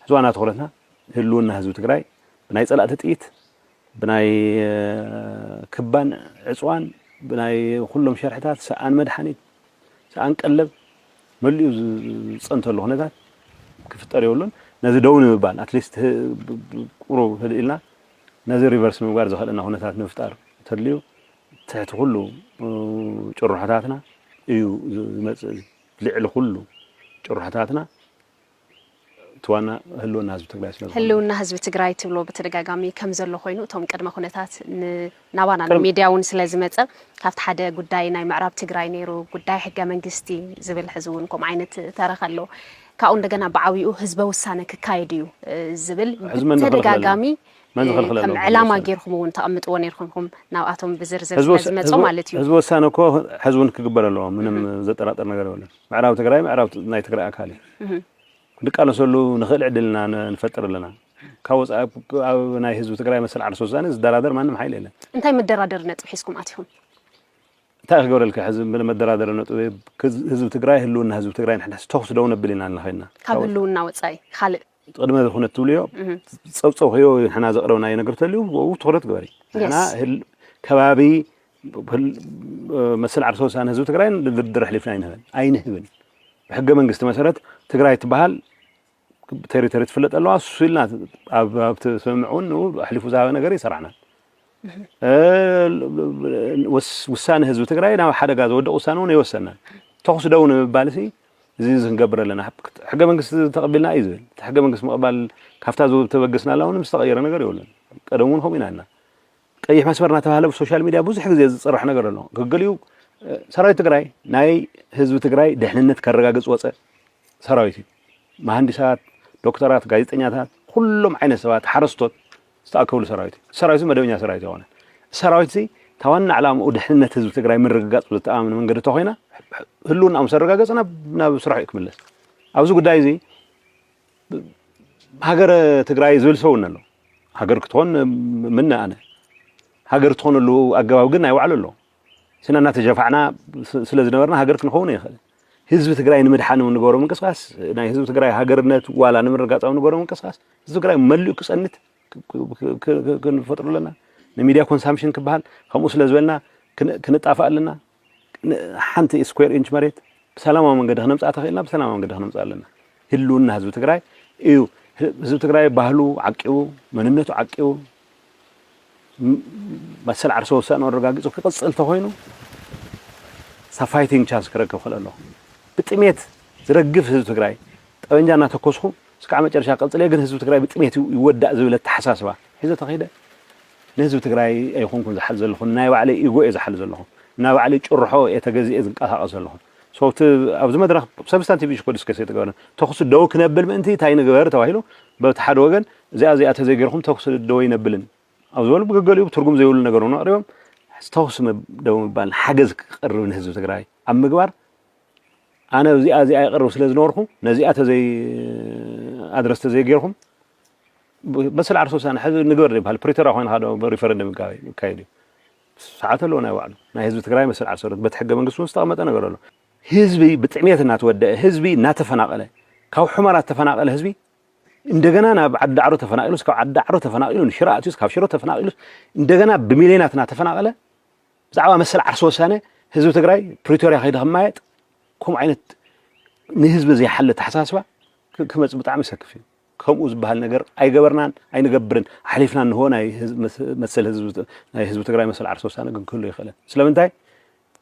ሕዚ ዋና ትኹረትና ህልውና ህዝቢ ትግራይ ብናይ ፀላእቲ ጥይት ብናይ ክባን ዕፅዋን ብናይ ኩሎም ሸርሕታት ሰኣን መድሓኒት ሰኣን ቀለብ መሊኡ ዝፀንተሉ ኩነታት ክፍጠር የብሉን። ነዚ ደው ንምባል ኣትሊስት ቁሩብ ህድእ ኢልና ነዚ ሪቨርስ ምግባር ዘኽእለና ኩነታት ንምፍጣር ተድልዩ ትሕቲ ኩሉ ጭርሖታትና እዩ ዝመፅእ። ልዕሊ ኩሉ ጭርሖታትና እቲ ዋና ህልውና ህዝቢ ትግራይ ስለ ዝኾነ። ህልውና ህዝቢ ትግራይ ትብሎ ብተደጋጋሚ ከም ዘሎ ኮይኑ እቶም ቅድመ ኩነታት ናባና ናብ ሚድያ እውን ስለ ዝመፀ ካብቲ ሓደ ጉዳይ ናይ ምዕራብ ትግራይ ነይሩ ጉዳይ ሕገ መንግስቲ ዝብል ሕዚ እውን ከምኡ ዓይነት ተረኽ ኣሎ። ካብኡ እንደገና ብዓብይኡ ህዝበ ውሳነ ክካየድ እዩ ዝብል ብተደጋጋሚ መን ዝኸልክለሎ? ከም ዕላማ ጌርኩም እውን ተቐምጥዎ ነርኩም ኢኹም ናብኣቶም ብዝርዝር ህዝቢ ስለ ወስ- ዝመፁ ህዝቢ- ማለት እዩ። ህዝቢ ወሳነ እኮ ሕዚ እውን ክግበር ኣለዎ። ምንም ዘጠራጥር ነገር የለን። ምዕራብ ትግራይ ምዕራብ ት- ናይ ትግራይ ኣካል እዩ። ክንቃለሰሉ ንኽእል ዕድልና ን- ንፈጥር ኣለና። ካብ ወፃኢ ኣብ ናይ ህዝቢ ትግራይ መሰል ዓርሰ ውሳነ ዝደራደር ማንም ሓይሊ የለን። እንታይ መደራደሪ ነጥቢ ሒዝኩም ኣቲኹም? እንታይ ክገብረልካ ሕዚ ብል መደራደሪ ነጥቢ ክዝ- ህዝቢ ትግራይ ህልውና ህዝቢ ትግራይ ንሕና ተኹሲ ደው ነብል ኢና ኣለኸና። ካብ ህልውና ወፃኢ ካልእ ቅድመ ዝኹነ ትብልዮ ፀብፀብ ክዮ ንሕና ዘቕረብናዮ ነገር ተልዩ ብኡ ትኹረት ግበሪ። ንሕና Yes. ህል- ከባቢ ህል- መሰል ዓርሰ ውሳነ ህዝቢ ትግራይ ንድርድር ኣሕሊፍና ኣይንህበን ኣይንህብን። ብሕገ መንግስቲ መሰረት ትግራይ ትበሃል ቴሪቶሪ ትፍለጥ ኣለዋ። እሱ ኢልና ኣብ ኣብቲ ስምምዕ እውን ንኡ ኣሕሊፉ ዝሃበ ነገር ይሰራሕና። እ፣ ወስ- ውሳነ ህዝቢ ትግራይ ናብ ሓደጋ ዘወድቕ ውሳነ እውን ኣይወሰናን። ተኹሲ ደው ንምባል ሲ እዚ እዚ ክንገብር ኣለና። ሕገ መንግስቲ ተቐቢልና እዩ ዝብል። እቲ ሕገ መንግስቲ ምቕባል ካብታ ዝተበገስናላ እውን ዝተቐየረ ነገር የብሉን። ቀደም እውን ከምኡ ኢና እና ቀይሕ መስመር እናተባሃለ ብሶሻል ሚድያ ብዙሕ ግዜ ዝፅራሕ ነገር ኣሎ። ገገሊኡ እ፣ ሰራዊት ትግራይ ናይ ህዝቢ ትግራይ ድሕንነት ከረጋግፅ ወፀ ሰራዊት እዩ። መሃንዲሳት፣ ዶክተራት፣ ጋዜጠኛታት፣ ኩሎም ዓይነት ሰባት፣ ሓረስቶት ዝተኣከብሉ ሰራዊት እዩ። ሰራዊት መደበኛ ሰራዊት ኣይኮነን። ሰራዊት እዚ እታ ዋና ዕላምኡ ድሕንነት ህዝቢ ትግራይ ምርግጋፅ ብዝተኣማመነ መንገዲ እንተኮይና ህልውና ምስ ኣረጋገፀ ናብ ናብ ስራሕ እዩ ክምለስ። ኣብዚ ጉዳይ እዚ ሃገረ ትግራይ ዝብል ሰብ እውን ኣሎ። ሃገር ክትኾን ምነ ኣነ ሃገር ትኾነሉ ኣገባብ ግን ናይ ባዕሉ ኣሎ። ስና እናተሸፋዕና ስ- ስለ ዝነበርና ሃገር ክንኸውን ይኽእል። ህዝቢ ትግራይ ንምድሓን እውን ንገብሮ ምንቅስቃስ ናይ ህዝቢ ትግራይ ሃገርነት ዋላ ንምርጋፃ እውን ንገብሮ ምንቅስቃስ ህዝቢ ትግራይ መሊኡ ክፀንት ክ- ክ- ክ- ክ- ክንፈጥሩ ኣለና። ንሚድያ ኮንሳምሽን ክበሃል ከምኡ ስለ ዝበልና ክን- ክንጣፋእ ኣለና። ን- ሓንቲ ስኩዌር ኢንች መሬት ብሰላማዊ መንገዲ ክነምፃ ተኽእልና ብሰላማዊ መንገዲ ክነምፃ ኣለና። ህልውና ህዝቢ ትግራይ እዩ። ህዝቢ ትግራይ ባህሉ ዓቂቡ መንነቱ ዓቂቡ ም- መሰል ዓርሰ ውሳነ ኣረጋጊፁ ክቕፅል ተኮይኑ ሳብ ፋይቲንግ ቻንስ ክረክብ ክእል ኣለኹ። ብጥሜት ዝረግፍ ህዝቢ ትግራይ ጠበንጃ እናተኮስኩ እስካዕ መጨረሻ ቀፅለ ግን ህዝቢ ትግራይ ብጥሜት ይወዳእ ዝብል ኣተሓሳስባ ሒዘ ተኸይደ ንህዝቢ ትግራይ ኣይኮንኩን ዝሓል ዘለኹ ናይ ባዕለይ ኢጎ እየ ዝሓል ዘለኹ። ናይ ባዕለይ ጭርሖ እየ ተገዚኤ ዝንቀሳቐስ ዘለኹ። So እቲ ኣብዚ መድረኽ ሰብስታንቲቭ ኢሹ ኮ ዲስከስ ኣይተገበረን። ተኹሲ ደው ክነብል ምእንቲ እንታይ ንግበር ተባሂሉ በቲ ሓደ ወገን እዚኣ እዚኣ ተዘይገርኩም ተኹሲ ደው ይነብልን ኣብ ዝበሉ ብገገሊኡ ትርጉም ዘይብሉ ነገር እውን ኣቕሪቦም ተኹሲ ደው ምባል ሓገዝ ክቐርብ ንህዝቢ ትግራይ ኣብ ምግባር ኣነ እዚኣ እዚኣ ይቐርብ ስለ ዝነበርኩ ነዚኣ ተዘይ ኣድረስ ተዘይገርኩም መሰል ዓርሰ ውሳነ ሕዚ ንግበር ይበሃል ፕሪቶርያ ኮይንካ ዶ ሪፈረንደም ይካየድ እዩ ሰዓት ኣለዎ ናይ ባዕሉ ናይ ህዝቢ ትግራይ መሰል ዓርሰ በቲ ሕገ መንግስቲ ዝተቐመጠ ነገር ኣሎ ህዝቢ ብጥሜት እናተወደአ ህዝቢ እናተፈናቐለ ካብ ሑመራ ዝተፈናቐለ ህዝቢ እንደገና ናብ ዓዲ ዳዕሮ ተፈናቒሉስ ካብ ዓዲ ዳዕሮ ተፈናቒሉ ንሽረ ኣትዩስ ካብ ሽረ ተፈናቒሉስ እንደገና ብሚልዮናት እናተፈናቐለ ብዛዕባ መሰል ዓርሰ ወሳነ ህዝቢ ትግራይ ፕሪቶርያ ከይደ ክማየጥ ከምኡ ዓይነት ንህዝቢ ዘይሓሊ ኣተሓሳስባ ክመፅእ ብጣዕሚ ይሰክፍ እዩ። ከምኡ ዝበሃል ነገር ኣይገበርናን ኣይንገብርን። ኣሕሊፍና እንሆ ናይ መሰል ህዝቢ ናይ ህዝቢ ትግራይ መሰል ዓርሰ ውሳነ ግን ክህሉ ኣይኽእልን። ስለምንታይ?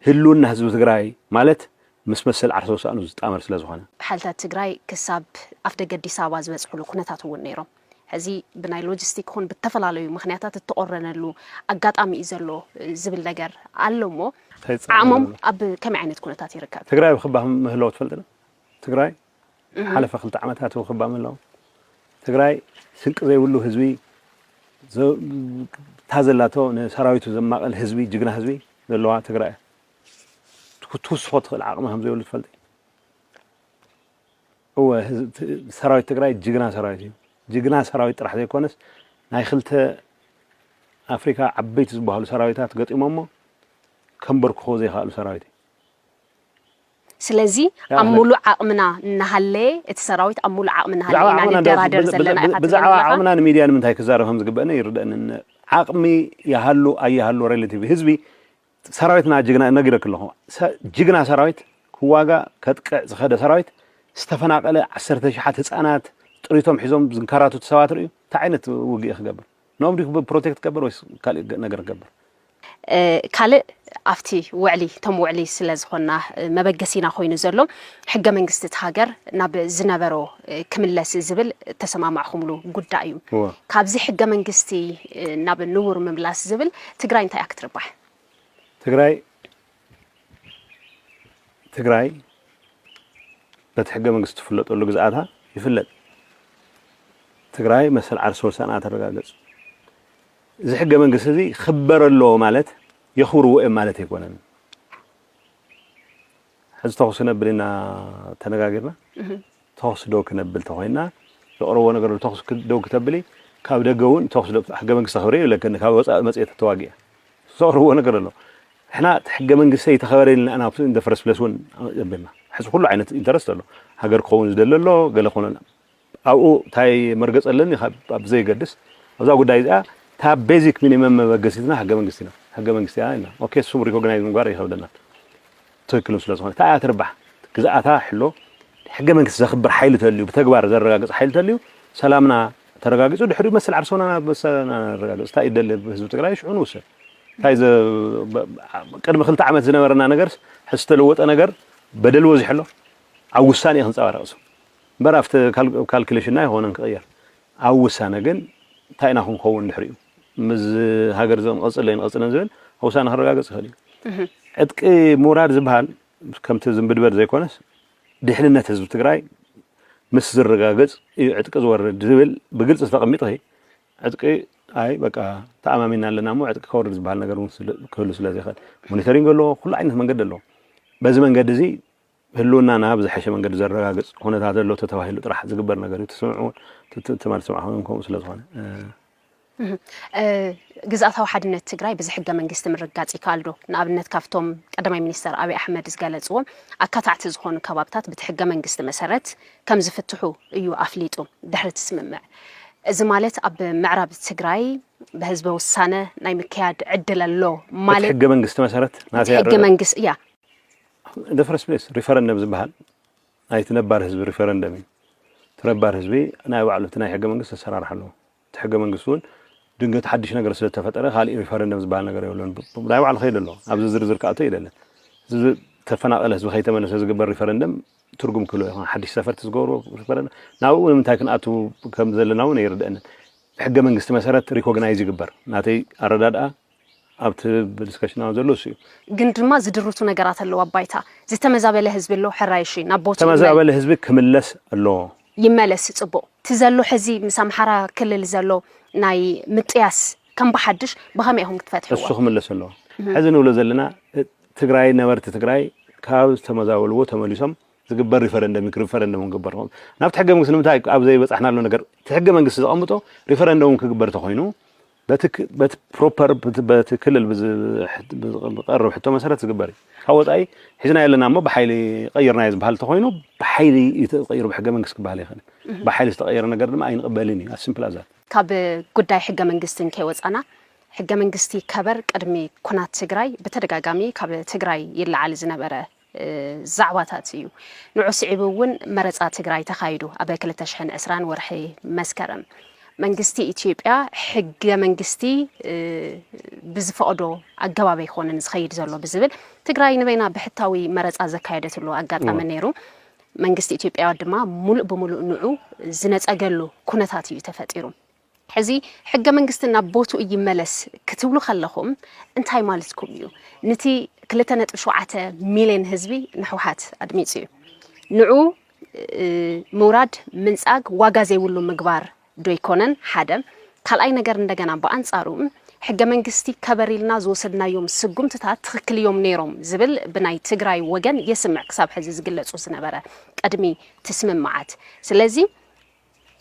ህልውና ህዝቢ ትግራይ ማለት ምስ መሰል ዓርሰ ውሳኑ ዝጣመር ስለ ዝኾነ። ሓይልታት ትግራይ ክሳብ ኣፍደገ ኣዲስ ኣበባ ዝበፅሕሉ ኩነታት እውን ነይሮም። ሕዚ ብናይ ሎጂስቲክ ይኹን ብተፈላለዩ ምኽንያታት እተቆረነሉ ኣጋጣሚ እዩ ዘሎ ዝብል ነገር ኣሎ እሞ ዓቕሞም ኣብ ከመይ ዓይነት ኩነታት ይርከብ? ትግራይ ብክባ ምህላው ትፈልጥና ትግራይ ሓለፈ ክልተ ዓመታት ብክባ ምህላው ትግራይ ስንቂ ዘይብሉ ህዝቢ እታ ዘላቶ ንሰራዊቱ ዘማቐል ህዝቢ ጅግና ህዝቢ ዘለዋ ትግራይ ትውስኾ ትኽእል ዓቕሚ ከም ዘይብሉ ትፈልጥ እወ ሰራዊት ትግራይ ጅግና ሰራዊት እዩ። ጅግና ሰራዊት ጥራሕ ዘይኮነስ ናይ ክልተ ኣፍሪካ ዓበይቲ ዝበሃሉ ሰራዊታት ገጢሞሞ ከንበርክኾ ዘይክኣሉ ሰራዊት እዩ። ስለዚ ኣብ ሙሉእ ዓቕምና እናሃለየ እቲ ሰራዊት ኣብ ሙሉእ ዓቕሚ እናሃለየ ኢና ንደራደር ዘለና ኢኻ ብዛዕባ ዓቕምና ንሚድያ ንምንታይ ክዛረብ ከም ዝግበአኒ ይርደአኒ። ዓቕሚ ይሃሉ ኣይሃሉ ሬሌቲቭ ህዝቢ ሰራዊትና ጅግና ነጊረክ ኣለኹ። ጅግና ሰራዊት ክዋጋ ከጥቅዕ ዝኸደ ሰራዊት ዝተፈናቀለ ዓሰርተ ሽሓት ህፃናት ጥሪቶም ሒዞም ዝንከራተቱ ሰባት ርእዩ እንታይ ዓይነት ውግእ ክገብር? ንኦም ድዩ ፕሮቴክት ክገብር ወይስ ካልእ ነገር ክገብር? ካልእ ኣብቲ ውዕሊ እቶም ውዕሊ ስለ ዝኾንና መበገሲና ኮይኑ ዘሎ ሕገ መንግስቲ እቲ ሃገር ናብ ዝነበሮ ክምለስ ዝብል ተሰማማዕኹምሉ ጉዳይ እዩ። ካብዚ ሕገ መንግስቲ ናብ ንቡር ምምላስ ዝብል ትግራይ እንታይ እያ ክትርባሕ? ትግራይ ትግራይ በቲ ሕገ መንግስቲ ትፍለጠሉ ግዝኣታ ይፍለጥ። ትግራይ መሰል ዓርሰ ወሰንኣ ተረጋገፅ። እዚ ሕገ መንግስቲ እዚ ክበር ኣለዎ ማለት የኽብርዎ እዮም ማለት ኣይኮነን። ሕዚ ተኹሲ ነብል ኢና ተነጋጊርና። ተኹሲ ደው ክነብል ተኾይና ዘቕረብዎ ነገር ኣሎ። ተኹሲ ክ- ደው ክተብሊ ካብ ደገ እውን ተኹሲ ደው ሕገ መንግስቲ ኣኽብረ ይብለከኒ ካብ ወፃኢ መፅኤ ተተዋጊአ ዘቕረብዎ ነገር ኣሎ። ሕና እቲ ሕገ መንግስቲ ይተኸበረ ኢልና ኢና ኣብቲ ኢንደፈረስ ፕለስ እውን የብልና። ሕዚ ኩሉ ዓይነት ኢንተረስት ኣሎ። ሃገር ክኸውን ዝደሊ ኣሎ፣ ገለ ክኾነ ኣብኡ እንታይ መርገፅ ኣለኒ ካብ- ኣብ ዘይገድስ ኣብዛ ጉዳይ እዚኣ እታ ቤዚክ ሚኒመም መበገሲትና ሕገ መንግስቲ ኢና። ሕገ መንግስቲ ኢና ኢልና ኦኬ፣ እሱም ሪኮግናይዝ ምግባር ይኸብደና። ትክክል ስለ ዝኾነ እታ እያ ትርባሕ። ግዝኣታ ሕሎ ሕገ መንግስቲ ዘኽብር ሓይሊ ተልዩ ብተግባር ዘረጋግፅ ሓይሊ ተልዩ ሰላምና ተረጋጊፁ ድሕሪኡ መሰል ዓርሶና ናብ መሰልና ነረጋግፅ እንታይ ይደሊ ህዝቢ ትግራይ ሽዑ ንውሰን እንታይ ዘ- በ- ቅድሚ ክልተ ዓመት ዝነበረና ነገር ሕዚ ዝተለወጠ ነገር በደል ወዚሑ ኣሎ ኣብ ውሳኔ እዩ ክንፀባረቕ እሱ እምበር ኣብቲ ካልኩሌሽንና ኣይኮነን ክቕየር ኣብ ውሳነ ግን እንታይ ኢና ክንከውን ድሕሪኡ ምስ ሃገር ዘንቐፅለ ይንቐፅለን ዝብል ኣብ ውሳነ ክረጋገፅ ይኽእል እዩ ዕጥቂ ምውራድ ዝበሃል ከምቲ ዝንብድበድ ዘይኮነስ ድሕንነት ህዝቢ ትግራይ ምስ ዝረጋገፅ እዩ ዕጥቂ ዝወርድ ዝብል ብግልፂ ዝተቐሚጥ ኸ ዕጥቂ ኣይ በቃ ተኣማሚና ኣለና እሞ ዕጥቂ ከወርድ ዝበሃል ነገር እውን ስለ- ክህሉ ስለ ዘይኽእል ሞኒተሪንግ ኣለዎ ኩሉ ዓይነት መንገዲ ኣለዎ በዚ መንገዲ እዚ ህልውናና ብዝሐሸ መንገዲ ዘረጋግፅ ኩነታት ኣሎ ተተባሂሉ ጥራሕ ዝግበር ነገር እዩ ትስምዑ ትማል ትስምዑ ከምኡ ስለ ዝኾነ ግዝኣታዊ ሓድነት ትግራይ ብዚ ሕገ መንግስቲ ምርጋፅ ይከኣል ዶ? ንኣብነት ካብቶም ቀዳማይ ሚኒስተር ኣብይ ኣሕመድ ዝገለፅዎም ኣካታዕቲ ዝኾኑ ከባብታት ብቲ ሕገ መንግስቲ መሰረት ከም ዝፍትሑ እዩ ኣፍሊጡ ድሕሪ እቲ ስምምዕ። እዚ ማለት ኣብ ምዕራብ ትግራይ ብህዝበ ውሳነ ናይ ምክያድ ዕድል ኣሎ ማለት ሕገ መንግስቲ መሰረት ናተይ ሕገ መንግስቲ እያ the first place referendum ዝበሃል ናይቲ ነባር ህዝቢ referendum እዩ። እቲ ነባር ህዝቢ ናይ ባዕሉ እቲ ናይ ሕገ መንግስቲ ኣሰራርሓ ኣለዎ። እቲ ሕገ መንግስቲ እውን ድንገት ሓድሽ ነገር ስለተፈጠረ ካሊእ referendum ዝበሃል ነገር የብሉን። ናይ ባዕሉ ከይደ ኣሎ ኣብዚ ዝርዝር ክኣቶ ይደለን። እዚ ተፈናቀለ ህዝቢ ከይተመለሰ ዝግበር referendum ትርጉም ክህልዎ ይኾን ሓድሽ ሰፈርቲ ዝገብርዎ referendum ናብኡ ንምንታይ ክንኣቱ ከም ዘለና እውን ኣይርድአንን። ብሕገ መንግስቲ መሰረት recognize ይግበር ናተይ ኣረዳድኣ ኣብቲ ብዲስከሽን ኣብ ዘሎ እሱ እዩ። ግን ድማ ዝድርቱ ነገራት ኣለዋ ባይታ ዝተመዛበለ ህዝቢ ኣሎ ሕራይ እሺ ናብ ቦትኡ ይመል- ተመዛበለ ህዝቢ ክምለስ ኣለዎ። ይመለስ ፅቡቕ እቲ ዘሎ ሕዚ ምስ ኣምሓራ ክልል ዘሎ ናይ ምጥያስ ከም ብሓድሽ ብኸመይ ኢኹም ክትፈትሕዎ? እሱ ክምለስ ኣለዎ። ሕዚ ንብሎ ዘለና ትግራይ ነበርቲ ትግራይ ካብ ዝተመዛበልዎ ተመሊሶም ዝግበር ሪፈረንደም እዩ። ሪፈረንደም ክንግበር ናብቲ ሕገ መንግስቲ ንምንታይ ኣብ ዘይበፃሕናሉ ነገር እቲ ሕገ መንግስቲ ዘቐምጦ ሪፈረንደም ክግበር ተኮይኑ በቲ ፕሮፐር በቲ ክልል ብዝቀርብ ሕቶ መሰረት ዝግበር እዩ። ካብ ወፃኢ ሒዝናዮ ኣለና እሞ ብሓይሊ ቀይርናዮ ዝበሃል ተኮይኑ ብሓይሊ እዩ ተቀይሩ ብሕገ መንግስቲ ክበሃል ይኽእል። ብሓይሊ ዝተቀየረ ነገር ድማ ኣይንቅበልን እዩ። ኣስምፕል ኣዛት ካብ ጉዳይ ሕገ መንግስትን ከይወፃና ሕገ መንግስቲ ከበር ቅድሚ ኩናት ትግራይ ብተደጋጋሚ ካብ ትግራይ ይለዓል ዝነበረ ዛዕባታት እዩ። ንዑ ስዒቡ እውን መረፃ ትግራይ ተኻይዱ ኣብ ክልተ ሽሕን ዕስራን ወርሒ መስከረም መንግስቲ ኢትዮጵያ ሕገ መንግስቲ ብዝፈቕዶ ኣገባብ ኣይኮነን ዝኸይድ ዘሎ ብዝብል ትግራይ ንበይና ብሕታዊ መረፃ ዘካየደትሉ ኣጋጣሚ ነይሩ። መንግስቲ ኢትዮጵያ ድማ ሙሉእ ብሙሉእ ንዑ ዝነፀገሉ ኩነታት እዩ ተፈጢሩ። ሕዚ ሕገ መንግስቲ ናብ ቦትኡ ይመለስ ክትብሉ ከለኹም እንታይ ማለትኩም እዩ? ንቲ ክልተ ነጥቢ ሸውዓተ ሚልዮን ህዝቢ ንሕውሓት ኣድሚፁ እዩ። ንዑ ምውራድ ምንፃግ ዋጋ ዘይብሉ ምግባር ዶ ይኮነን? ሓደ ካልኣይ ነገር እንደገና ብኣንፃሩ ሕገ መንግስቲ ከበር ኢልና ዝወሰድናዮም ስጉምትታት ትኽክል እዮም ነይሮም ዝብል ብናይ ትግራይ ወገን የስምዕ ክሳብ ሕዚ ዝግለፁ ዝነበረ ቅድሚ ትስምምዓት። ስለዚ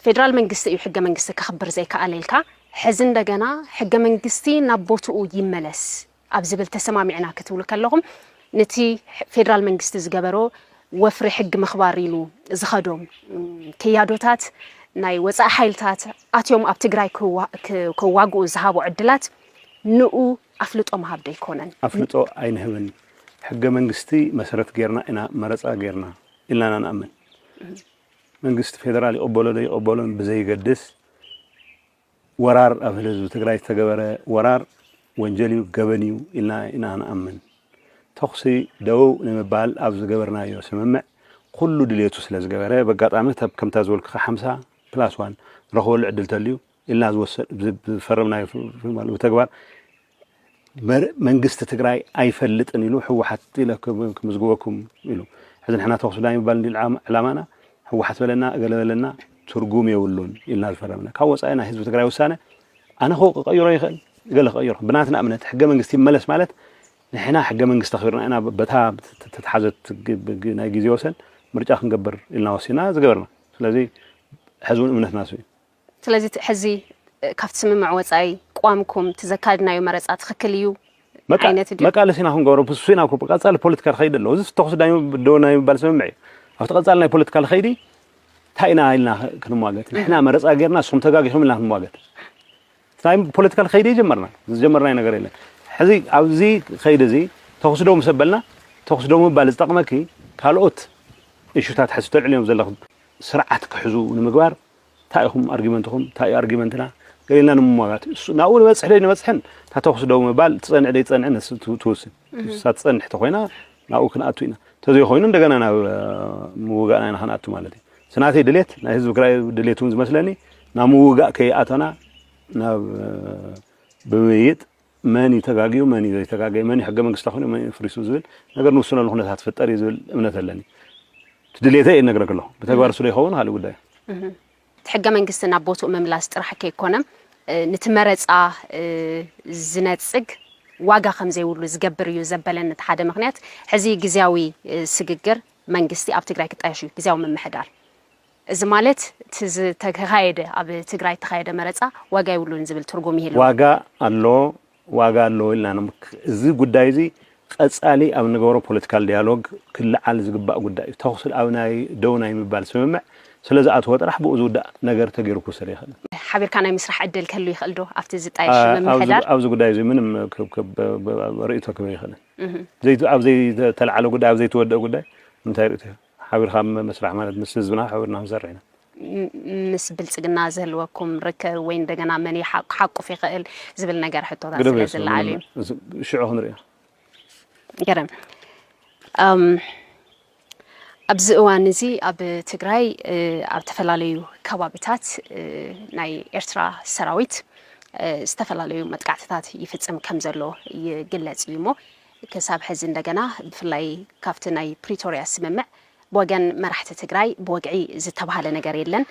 ፌደራል መንግስቲ እዩ ሕገ መንግስቲ ከኽብር ዘይከኣለ ኢልካ ሕዚ እንደገና ሕገ መንግስቲ ናብ ቦትኡ ይመለስ ኣብ ዝብል ተሰማሚዕና ክትብሉ ከለኹም ነቲ ፌደራል መንግስቲ ዝገበሮ ወፍሪ ሕጊ ምኽባር ኢሉ ዝኸዶም ክያዶታት ናይ ወፃኢ ሓይልታት ኣትዮም ኣብ ትግራይ ከዋግኡ ዝሃቦ ዕድላት ንኡ ኣፍልጦ ምሃብ ዶ ኣይኮነን? ኣፍልጦ ኣይንህብን። ሕገ መንግስቲ መሰረት ጌርና ኢና መረፃ ጌርና ኢልና ኢና ንኣምን። መንግስቲ ፌደራል ይቕበሎ ዶ ይቐበሎን ብዘይገድስ ወራር ኣብ ህዝቢ ትግራይ ዝተገበረ ወራር ወንጀል እዩ፣ ገበን እዩ ኢልና ኢና ንኣምን። ተኹሲ ደው ንምባል ኣብ ዝገበርናዮ ስምምዕ ኩሉ ድልየቱ ስለ ዝገበረ በጋጣሚ ከምታ ዝበልኩኻ ሓምሳ ፕላስ ዋን ዝረኽበሉ ዕድል ተልዩ ኢልና ዝፈረምናዮ ብተግባር መንግስቲ ትግራይ ኣይፈልጥን ኢሉ ህወሓት ኢለ ክምዝግበኩም ኢሉ ሕዚ ንሕና ተኹሲ ዳይ ምባል እንዲ ዕላማና ህወሓት በለና እገለ በለና ትርጉም የብሉን ኢልና ዝፈረምና ካብ ወፃኢ ናይ ህዝቢ ትግራይ ውሳነ ኣነ ክቕይሮ ይኽእል፣ ገለ ክቕይሮ። ብናትና እምነት ሕገ መንግስቲ ይመለስ ማለት ንሕና ሕገ መንግስቲ ኣኽቢርና ኢና፣ በታ ተተሓዘት ግ-፣ ግ-፣ ናይ ግዜ ወሰን ምርጫ ክንገብር ኢልና ወሲና ዝገበርና። ስለዚ ሕዚ እውን እምነትና እሱ እዩ። ስለዚ እቲ ሕዚ፣ እ፣ ካብቲ ስምምዕ ወጻኢ ቅዋምኩም፣ እቲ ዘካድናዮ መረጻ ትኽክል እዩ በቃ ዓይነት ድዩ? መቃለሲ ኢና ክንገብሮ፣ ብሱ ኢና እኮ ቀጻሊ ፖለቲካ ዝኸይድ ኣለዎ። እዚ ተኹሲ ዳይ-፣ ደው ናይ ምባል ስምምዕ እዩ። ኣብቲ ቀጻሊ ናይ ፖለቲካ ዝኸይዲ እንታይ ኢና ኢልና ክንሟገት? ንሕና መረጻ ጌርና ንስኹም ተጋጊኹም ኢልና ክንሟገት። ናይ ፖለቲካ ከይዲ ጀመርና፣ ዝጀመርናዮ ነገር የለን። ሕዚ ኣብዚ ከይዲ እዚ ተኹሲ ደው ምስ ኣበልና፣ ተኹሲ ደው ምባል ዝጠቕመኪ ካልኦት እሹታት ሕዚ ተልዕልዮም ዘለኹም ስርዓት ክሕዙ ንምግባር እንታይ ኢኹም ኣርጊመንትኹም፣ እንታይ እዩ ኣርጊመንትና፣ ገሊልና ንምሟጋት። እሱ ናብኡ ንበጽሕ ዶ ይንበጽሕን፣ እታ ተኹሲ ደው ምባል ትጸንዕ ዶ ይጸንዕን ንስ-፣ ት-፣ ትውስን። እሳ ትጸንሕ ተኾይና ናብኡ ክንኣቱ ኢና። እንተዘይኮይኑ እንደገና ናብ፣ እ፣ ምውጋእና ኢና ክንኣቱ ማለት እዩ። ስናተይ ድሌት፣ ናይ ህዝቢ ትግራይ ድሌት እውን ዝመስለኒ፣ ናብ ምውጋእ ከይኣተና፣ ናብ፣ እ፣ ብምይይጥ፣ መን እዩ ተጋግዩ፣ መን እዩ ዘይተጋገየ፣ መን እዩ ሕገ መንግስታዊ ኮይኑ፣ መን እዩ ፍሪሱ ዝብል ነገር ንውስነሉ ኩነታት ትፍጠር እዩ ዝብል እምነት ኣለኒ። እቲ ድሌተይ እየ ዝነግረክ ኣለኹ። ብተግባር እሱ ዶ ይኸውን ካልእ ጉዳይ እዩ። እህ። እቲ ሕገ መንግስቲ ናብ ቦትኡ ምምላስ ጥራሕ ከይኮነ፣ እ፣ ነቲ መረጻ፣ እ፣ ዝነጽግ ዋጋ ከም ዘይብሉ ዝገብር እዩ ዘበለኒ እቲ ሓደ ምኽንያት፣ ሕዚ ግዝያዊ፣ እ፣ ስግግር መንግስቲ ኣብ ትግራይ ክጣየሽ እዩ፣ ግዝያዊ ምምሕዳር። እዚ ማለት እቲ ዝተኻየደ፣ ኣብ ትግራይ እተኻየደ መረጻ ዋጋ የብሉን ዝብል ትርጉም ይህልዎ። ዋጋ ኣሎ፣ ዋጋ ኣሎ ኢልና ንምክ-፣ እዚ ጉዳይ እዚ ቀጻሊ ኣብ ንገብሮ ፖለቲካል ዲያሎግ ክለዓል ዝግባእ ጉዳይ እዩ። ተኹሲ ኣብ ናይ ደው ናይ ምባል ስምምዕ ስለ ዝኣተወ ጥራሕ ብኡ ዝውዳእ ነገር ተገይሩ ክውሰድ ኣይኽእልን። ሓቢርካ ናይ ምስራሕ ዕድል ክህሉ ይኽእል ዶ ኣብቲ ዝጣየሽ ኣ-፣ ኣብዚ፣ ምምሕዳር? ኣብዚ ጉዳይ እዚ ምንም ክብ-፣ ክብ-፣ ብ-፣ ብ-፣ ርእይቶ ክህብ ኣይኽእልን። እህ። ዘይት-፣ ኣብ ዘይተለዓለ ጉዳይ፣ ኣብ ዘይተወደአ ጉዳይ እንታይ ርእይቶ ይህብ? ሓቢርካ ም-፣ ምስራሕ ማለት ምስ ህዝብና ሓቢርና ክንሰርሕ ኢና። ም-፣ ምስ ብልጽግና ዝህልወኩም ርክብ ወይ እንደገና መን እዩ ሓ-፣ ክሓቁፍ ይኽእል ዝብል ነገር ሕቶታት ግደፍ ስለ የስርም ዝለዓል እዩ። ምንም፣ እዚ ሽዑ ክንሪኦ። ገረም። እም፣ ኣብዚ እዋን እዚ ኣብ ትግራይ፣ እ፣ ኣብ ዝተፈላለዩ ከባቢታት፣ እ፣ ናይ ኤርትራ ሰራዊት፣ እ፣ ዝተፈላለዩ መጥቃዕትታት ይፍጽም ከም ዘሎ ይግለጽ እዩ እሞ፣ ክሳብ ሕዚ እንደገና ብፍላይ ካብቲ ናይ ፕሪቶርያ ስምምዕ ብወገን መራሕቲ ትግራይ ብወግዒ ዝተባህለ ነገር የለን።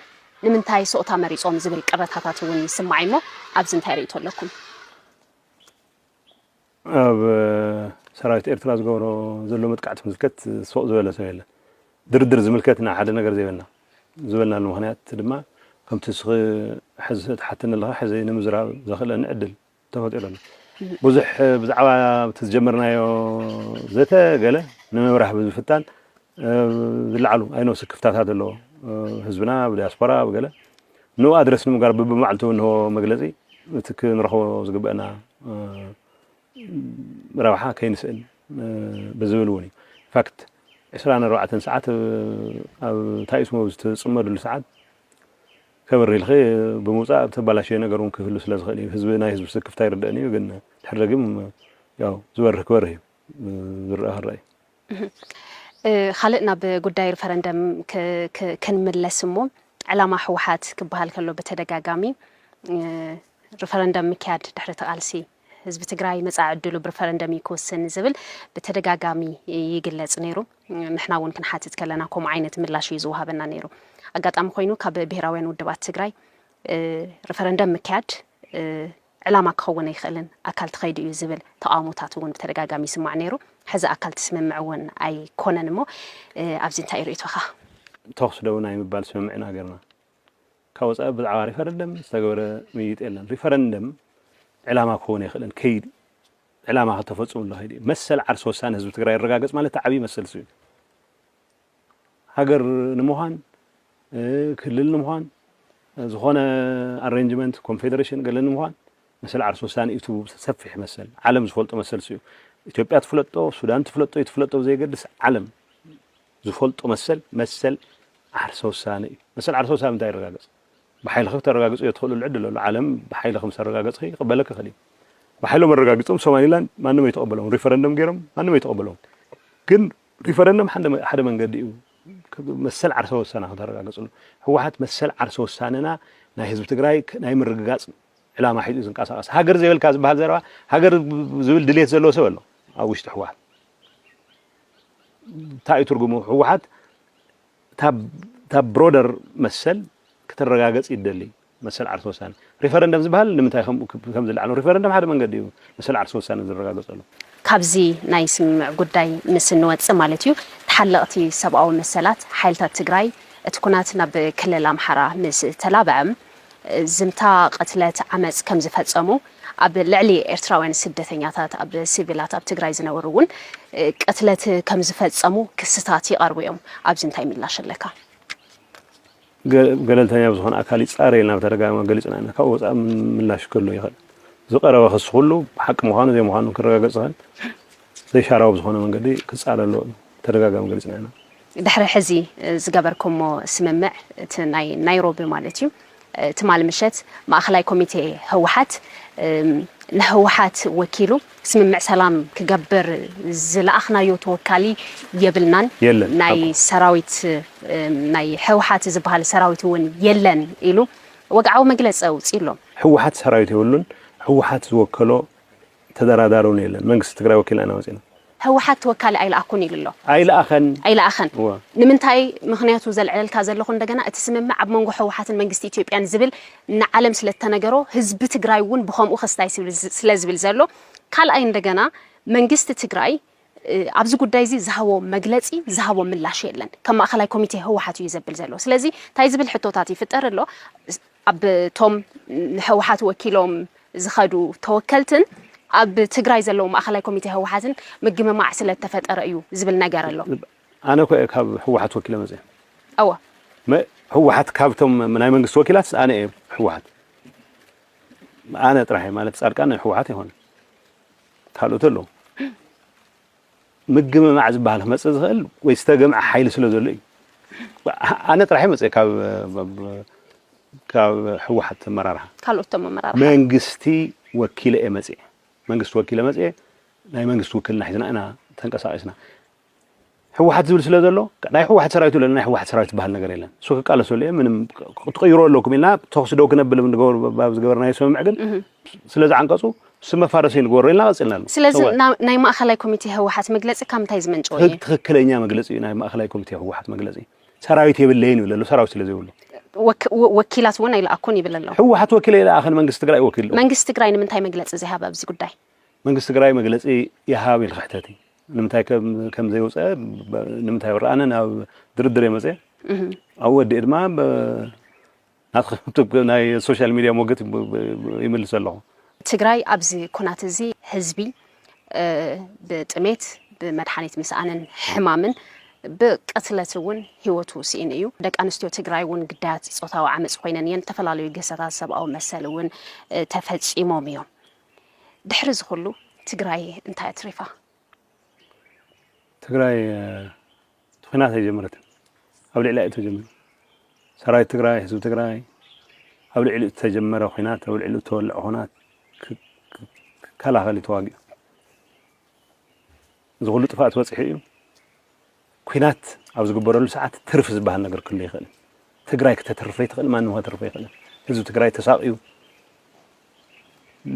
ንምንታይ ስቕታ መሪጾም ዝብል ቅረታታት እውን ይስማዕ እሞ፣ ኣብዚ እንታይ ርእይቶ ኣለኩም? ኣብ ሰራዊት ኤርትራ ዝገብሮ ዘሎ መጥቃዕቲ ዝምልከት ስቕ ዝበለ ሰብ የለን። ድርድር ዝምልከት ኢና ሓደ ነገር ዘይበልና። ዝበልናሉ ምኽንያት ድማ ከምቲ ንስኺ ሕዚ ትሓትኒ ኣለኻ፣ ሕዚ ንምዝራብ ዘኽእለኒ ዕድል ተፈጢሩ ኣሎ። ብዙሕ ብዛዕባ እቲ ዝጀመርናዮ ዘተ ገለ ንምብራህ ብዝፍታን፣ እ፣ ዝለዓሉ ኣይነው ስክፍታታት ኣለዎ። እ፣ ህዝብና ብዲያስፖራ ብገለ ንኡ ኣድረስ ንምግባር ብብመዓልቱ እንሆ መግለጺ እቲ ክንረኽቦ ዝግበአና፣ እ፣ ረብሓ ከይንስእን፣ እ፣ ብዝብል እውን እዩ። ኢንፋክት ዕስራን ኣርባዕተን ሰዓት፣ እ፣ ኣብ እንታይ እዩ ስሙ ዝትጽመድሉ ሰዓት ከብርህ ኢልኺ ብምውጻእ ተባላሸየ ነገር እውን ክህሉ ስለ ዝኽእል እዩ። ህዝቢ፣ ናይ ህዝቢ ስክፍታ ይርደእኒ እዩ፣ ግን ድሕሪ ደጊም ያው ዝበርህ ክበርህ እዩ፣ እ፣ ዝረኣ ክረኣ እዩ። እህ። እ፣ ካልእ ናብ ጉዳይ ሪፈረንደም ክ-፣ ክ-፣ ክንምለስ እሞ፣ ዕላማ ህወሓት ክበሃል ከሎ ብተደጋጋሚ፣ እ፣ ሪፈረንደም ምክያድ ድሕሪ እቲ ቃልሲ ህዝቢ ትግራይ መጻኢ ዕድሉ ብሪፈረንደም እዩ ክውስን ዝብል ብተደጋጋሚ ይግለጽ ነይሩ። ንሕና እውን ክንሓትት ከለና ከምኡ ዓይነት ምላሽ እዩ ዝወሃበና ነይሩ። ኣጋጣሚ ኮይኑ ካብ ብሄራውያን ውድባት ትግራይ፣ እ፣ ሪፈረንደም ምክያድ፣ እ፣ ዕላማ ክኸውን ኣይኽእልን፣ ኣካል እቲ ከይዲ እዩ ዝብል ተቓውሞታት እውን ብተደጋጋሚ ይስማዕ ነይሩ። ሕዚ ኣካል እቲ ስምምዕ እውን ኣይኮነን እሞ፣ እ፣ ኣብዚ እንታይ እዩ ርእይቶኻ? ተኹሲ ደው ናይ ምባል ስምምዕ ኢና ገርና። ካብ ወጻኢ ብዛዕባ ሪፈረንደም ዝተገበረ ምይይጥ የለን። ሪፈረንደም ዕላማ ክኸውን ኣይኽእልን። ከይዲ ዕላማ ከተፈጽሙሉ ከይዲ መሰል ዓርሰ ውሳነ ህዝቢ ትግራይ ይረጋገጽ ማለት እቲ ዓብዪ መሰል እሱ እዩ። ሃገር ንምዃን፣ እ፣ ክልል ንምዃን፣ ዝኾነ ኣሬንጅመንት፣ ኮንፌደሬሽን ገለ ንምዃን መሰል ዓርሰ ውሳነ እዩ እቲ ሰፊሕ መሰል። ዓለም ዝፈልጦ መሰል እሱ እዩ። ኢትዮጵያ ትፍለጦ፣ ሱዳን ትፍለጦ፣ ይትፍለጦ ብዘየገድስ ዓለም ዝፈልጦ መሰል፣ መሰል ዓርሰ ውሳነ እዩ። መሰል ዓርሰ ውሳነ እንታይ ይረጋገጽ? ብሓይልኺ ክተረጋግጽዮ ትኽእልሉ ዕድል ኣሎ። ዓለም ብሓይልኺ ምስ ኣረጋገጽኺ ክቕበለኪ ይኽእል እዩ። ብሓይሎም ኣረጋጊጾም ሶማሊላንድ ማንም ኣይተቐበሎም። ሪፈረንደም ገይሮም ማንም ኣይተቐበሎም። ግን ሪፈረንደም ሓደ መ-፣ ሓደ መንገዲ እዩ። መሰል ዓርሰ ውሳነ ከተረጋግጽሉ። ህወሓት መሰል ዓርሰ ውሳነና ናይ ህዝቢ ትግራይ ክ-፣ ናይ ምርግጋጽ ዕላማ ሒዙ እዩ ዝንቀሳቐስ። ሃገር ዘይብልካ ዝበሃል ዘረባ፣ ሃገር ዝብል ድሌት ዘለዎ ሰብ ኣሎ ኣብ ውሽጢ ህወሓት። እንታይ እዩ ትርጉሙ? ህወሓት እታ፣ እታ ብሮደር መሰል ክተረጋገጽ ይደሊ፣ መሰል ዓርሰ ውሳነ። ሪፈረንደም ዝበሃል ንምንታይ ከም ከም ዝለዓሉ፣ ሪፈረንደም ሓደ መንገዲ እዩ መሰል ዓርሰ ውሳነ ዝረጋገጸሉ። ካብዚ ናይ ስምምዕ ጉዳይ ምስ እንወፅእ ማለት እዩ፣ ተሓለቕቲ ሰብኣዊ መሰላት ሓይልታት ትግራይ እቲ ኩናት ናብ ክልል ኣምሓራ ምስ ተላብዐ ዝምታ ቅትለት ዓመፅ ከም ዝፈፀሙ፣ ኣብ ልዕሊ ኤርትራውያን ስደተኛታት ኣብ ሲቪላት ኣብ ትግራይ ዝነበሩ እውን ቅትለት ከም ዝፈፀሙ ክስታት ይቐርቡ እዮም። ኣብዚ እንታይ ምላሽ ኣለካ? ገለልተኛ ብዝኾነ ኣካል ይፃረ ኢልና ብተደጋጋሚ ገሊፅና ኢና። ካብኡ ወፃኢ ምላሽ ክህሉ ይኽእል። ዝቐረበ ክሲ ኩሉ ሓቂ ምዃኑ ዘይምዃኑ ክረጋገፅ ይኽእል። ዘይሻራዊ ብዝኾነ መንገዲ ክፃረ ኣለዎ። ተደጋጋሚ ገሊፅና ኢና። ድሕሪ ሕዚ ዝገበርኩሞ ስምምዕ እቲ ናይ ናይሮቢ ማለት እዩ፣ ትማሊ ምሸት ማእኸላይ ኮሚቴ ህወሓት ንህወሓት ወኪሉ ስምምዕ ሰላም ክገብር ዝለኣኽናዮ ተወካሊ የብልናን፣ የለን። ናይ ሰራዊት ናይ ህወሓት ዝበሃል ሰራዊት እውን የለን ኢሉ ወግዓዊ መግለፂ ኣውፂእሎም። ህወሓት ሰራዊት የብሉን። ህወሓት ዝወከሎ ተደራዳሪ እውን የለን። መንግስቲ ትግራይ ወኪልና ኢና መፂና። ህወሓት ተወካሊ ኣይለኣኩን ኢሉ ኣሎ። ኣይለኣኸን። ኣይለኣኸን። እወ። ንምንታይ ምኽንያቱ ዘልዕለልካ ዘለኹ እንደገና እቲ ስምምዕ ኣብ መንጎ ህወሓትን መንግስቲ ኢትዮጵያን ዝብል ንዓለም ስለተነገሮ ህዝቢ ትግራይ እውን ብኸምኡ ክስታይ ስለ ዝብል ዘሎ ካልኣይ እንደገና መንግስቲ ትግራይ ኣብዚ ጉዳይ እዚ ዝሃቦ መግለፂ ዝሃቦ ምላሽ የለን። ከም ማእኸላይ ኮሚቴ ህወሓት እዩ ዘብል ዘሎ። ስለዚ እንታይ ዝብል ሕቶታት ይፍጠር ኣሎ? ኣብ ቶም ንህወሓት ወኪሎም ዝኸዱ ተወከልትን ኣብ ትግራይ ዘለዉ ማእኸላይ ኮሚቴ ህወሓትን ምግምማዕ ስለተፈጠረ እዩ ዝብል ነገር ኣሎ። ኣነ ኮ ካብ ህወሓት ወኪለ መፅእ እወ ህወሓት ካብቶም ናይ መንግስቲ ወኪላት ኣነ እየ ህወሓት ኣነ ጥራሕ ማለት ፃድቃን ናይ ህወሓት ይኾነ ካልኦት ኣለዉ ምግምማዕ ዝበሃል ክመፅእ ዝኽእል ወይ ዝተገምዐ ሓይሊ ስለ ዘሎ እዩ። ኣነ ጥራሕ መፅእ ካብ ካብ ህወሓት ኣመራርሓ ካልኦት ቶም ኣመራርሓ መንግስቲ ወኪለ እየ መፅእ መንግስቲ ወኪለ መፅእ ናይ መንግስቲ ውክልና ሒዝና ኢና ተንቀሳቂስና ህወሓት ዝብል ስለ ዘሎ ናይ ህወሓት ሰራዊት ይብለና ናይ ህወሓት ሰራዊት ዝበሃል ነገር የለን እሱ ክቃለሰሉ እየ ምንም ክትቅይሮ ኣለኩም ኢልና ተኩሲ ደው ክነብል ንገበሩ ባብ ዝገበርናዮ ስምምዕ ግን ስለዚ ዓንቀፁ ስም መፋረሲ ንግበሮ ኢልና ቀፂልና ኣሎ ስለዚ ሰወ- ና- ናይ ማእኸላይ ኮሚቴ ህወሓት መግለፂ ካብ ምንታይ ዝመንጨወ እዩ? ትክ- ትክክለኛ መግለፂ እዩ ናይ ማእኸላይ ኮሚቴ ህወሓት መግለፂ ሰራዊት የብለይን ይብል ኣሎ ሰራዊት ስለ ዘይብሉ ወክ- ወ- ወኪላት እውን ኣይለኣኩን ይብል ኣሎ። ህወሓት ወኪለ ይለኣኸን መንግስቲ ትግራይ ወኪል ኣለዎ መንግስቲ ትግራይ ንምንታይ መግለፂ ዘይሃበ ኣብዚ ጉዳይ? መንግስቲ ትግራይ መግለፂ ይሃብ ኢልካ ሕተቲ ንምንታይ ከም ከም ዘይውፀ ብ- ንምንታይ ይወረ ኣነ ናብ ድርድር እየ መፅየ ኣብኡ ወዲኤ ድማ ብ- ናትኺ ናይ ሶሻል ሚድያ ሞገት ይምልስ ኣለኹ። ትግራይ ኣብዚ ኩናት እዚ ህዝቢ ብጥሜት፣ ብመድሓኒት ምስኣንን ሕማምን ብቅትለት እውን ህይወቱ ስኢኑ እዩ። ደቂ ኣንስትዮ ትግራይ እውን ግዳያት ፆታዊ ዓመፅ ኮይነን እየን። ዝተፈላለዩ ግህሰታት ሰብኣዊ መሰል እውን ተፈፂሞም እዮም። ድሕሪ እዚ ኩሉ ትግራይ እንታይ ኣትሪፋ? ትግራይ እቲ ኹናት ኣይጀመረትን፣ ኣብ ልዕሊኣ እዩ ተጀሚሩ። ሰራዊት ትግራይ፣ ህዝቢ ትግራይ ኣብ ልዕሊኡ ዝተጀመረ ኹናት፣ ኣብ ልዕሊኡ ዝተወልዐ ኹናት ክከላኸል እዩ ተዋጊኡ። እዚ ኩሉ ጥፍኣት በፂሑ እዩ። ኲናት ኣብ ዝግበረሉ ሰዓት ትርፊ ዝበሃል ነገር ክህሉ ይኽእል። ትግራይ ክተትርፍ ኣይትኽእል፣ ማንም ከተርፎ ኣይኽእልን። ህዝቢ ትግራይ ተሳቕዩ፣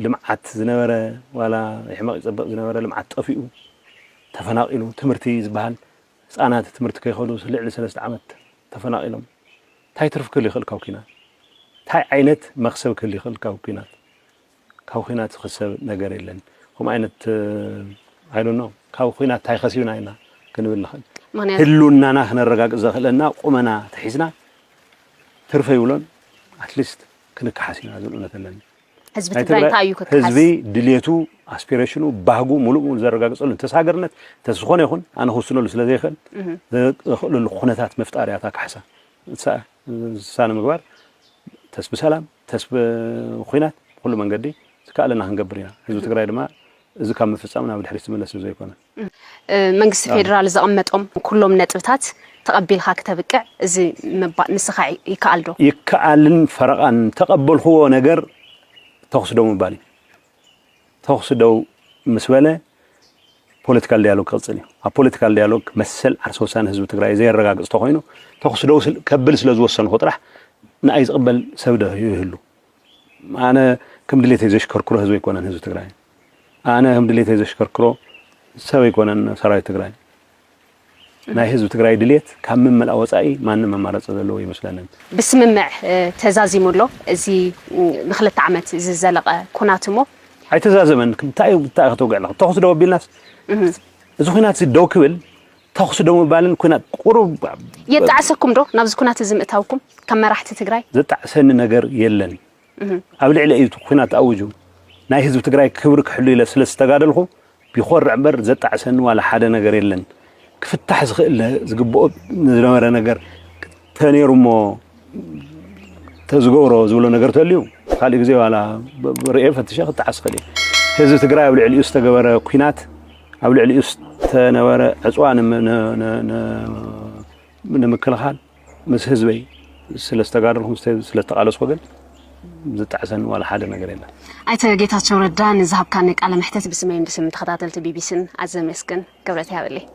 ልምዓት ዝነበረ ዋላ ይሕመቕ ይፀብቕ ዝነበረ ልምዓት ጠፊኡ፣ ተፈናቒሉ፣ ትምህርቲ ዝበሃል ህፃናት ትምህርቲ ከይኸዱ ልዕሊ ሰለስተ ዓመት ተፈናቒሎም። እንታይ ትርፊ ክህሉ ይኽእል ካብ ኲናት? እንታይ ዓይነት መኽሰብ ክህሉ ይኽእል ካብ ኲናት? ካብ ኲናት ዝኽሰብ ነገር የለን። ከምኡ ዓይነት I don't know ካብ ኲናት እንታይ ከሲብና ኢና ክንብል ንኽእል። ምክንያቱ ህልውናና ክነረጋግፅ ዘኽእለና ቁመና ተሒዝና ትርፈ ይብሎን ኣትሊስት ክንከሓስ ኢና ዝብል እምነት ኣለኒ። ህዝቢ ናይ ትግራይ ትግራይ እንታይ እዩ ክከሓስ? ህዝቢ ድልየቱ ኣስፒሬሽኑ ባህጉ ሙሉእ ሙሉ ዘረጋግፀሉ እንተስ ሃገርነት እንተስ ዝኾነ ይኹን ኣነ ክውስነሉ ስለ ዘይኽእል ዘኽእለሉ ኩነታት ምፍጣር እያ እታ ካሕሳ። ንሳ ውሳነ ምግባር ተስ ብሰላም ተስ ብኹናት ብኩሉ መንገዲ ዝከኣለና ክንገብር ኢና። ህዝቢ ትግራይ ድማ እዚ ካብ ምፍፃም ናብ ድሕሪት ዝምለስ እዩ ዘይኮነ። መንግስቲ ፌዴራል ዘቐመጦም ኩሎም ነጥብታት ተቐቢልካ ክተብቅዕ እዚ ምባ- ምስኻዕ ይከኣል ዶ? ይከኣልን ፈረቓን ተቐበልክዎ ነገር ተኹሲ ደው ምባል እዩ። ተኹሲ ደው ምስ በለ ፖለቲካል ዲያሎግ ክቕፅል እዩ። ኣብ ፖለቲካል ዲያሎግ መሰል ዓርሰ ውሳነ ህዝቢ ትግራይ ዘየረጋግፅ ተኾይኑ ተኹሲ ደው ስል- ከብል ስለ ዝወሰንኩ ጥራሕ ንኣይ ዝቕበል ሰብ ዶ ይህሉ? ኣነ ከም ድሌተይ ዘሽከርክሮ ህዝቢ ኣይኮነን ህዝቢ ትግራይ። ኣነ ከም ድሌተይ ዘሽከርክሮ ሰብ ኣይኮነን ሰራዊት ትግራይ። ናይ ህዝቢ ትግራይ ድልየት ካብ ምምላእ ወፃኢ ማንም ኣማራፂ ዘለዎ ይመስለንን። ብስምምዕ ተዛዚሙ ኣሎ። እዚ ንክልተ ዓመት ዝዘለቐ ኩናት እሞ ኣይተዛዘመን። እንታይ እንታይ ከተውግዕ ኣለካ? ተኹሲ ደው ኣቢልናስ እዚ ኩናት ደው ክብል ተኹሲ ደው ምባልን ኩናት ቁሩብ የጣዕሰኩም ዶ ናብዚ ኩናት እዚ ምእታውኩም ከም መራሕቲ ትግራይ? ዘጣዕሰኒ ነገር የለን። ኣብ ልዕሊ እዩ ኩናት ኣውጁ ናይ ህዝቢ ትግራይ ክብሪ ክሕሉ ኢለ ስለ ዝተጋደልኩ ቢኮርዕ እምበር ዘጣዕሰኒ ዋላ ሓደ ነገር የለን። ክፍታሕ ዝኽእል ዝግብኦ ዝነበረ ነገር ተነይሩ እሞ ተዝገብሮ ዝብሎ ነገር ተልዩ ካልእ ግዜ ዋላ ርእየ ፈትሸ ክጣዓስ ክእል እዩ። ህዝቢ ትግራይ ኣብ ልዕሊኡ ዝተገበረ ኩናት ኣብ ልዕሊኡ ዝተነበረ ዕፅዋ ንምክልኻል ምስ ህዝበይ ስለዝተጋደልኩ ስለዝተቃለስኩ ግን ዝጣዕሰኒ ዋላ ሓደ ነገር የለን። ኣይተ ጌታቸው ረዳ ንዝሃብካኒ ቃለ መሕተት ብስመይን ብስም ተኸታተልቲ ቢቢሲን ኣዘ መስግን ክብረት ይሃበለይ።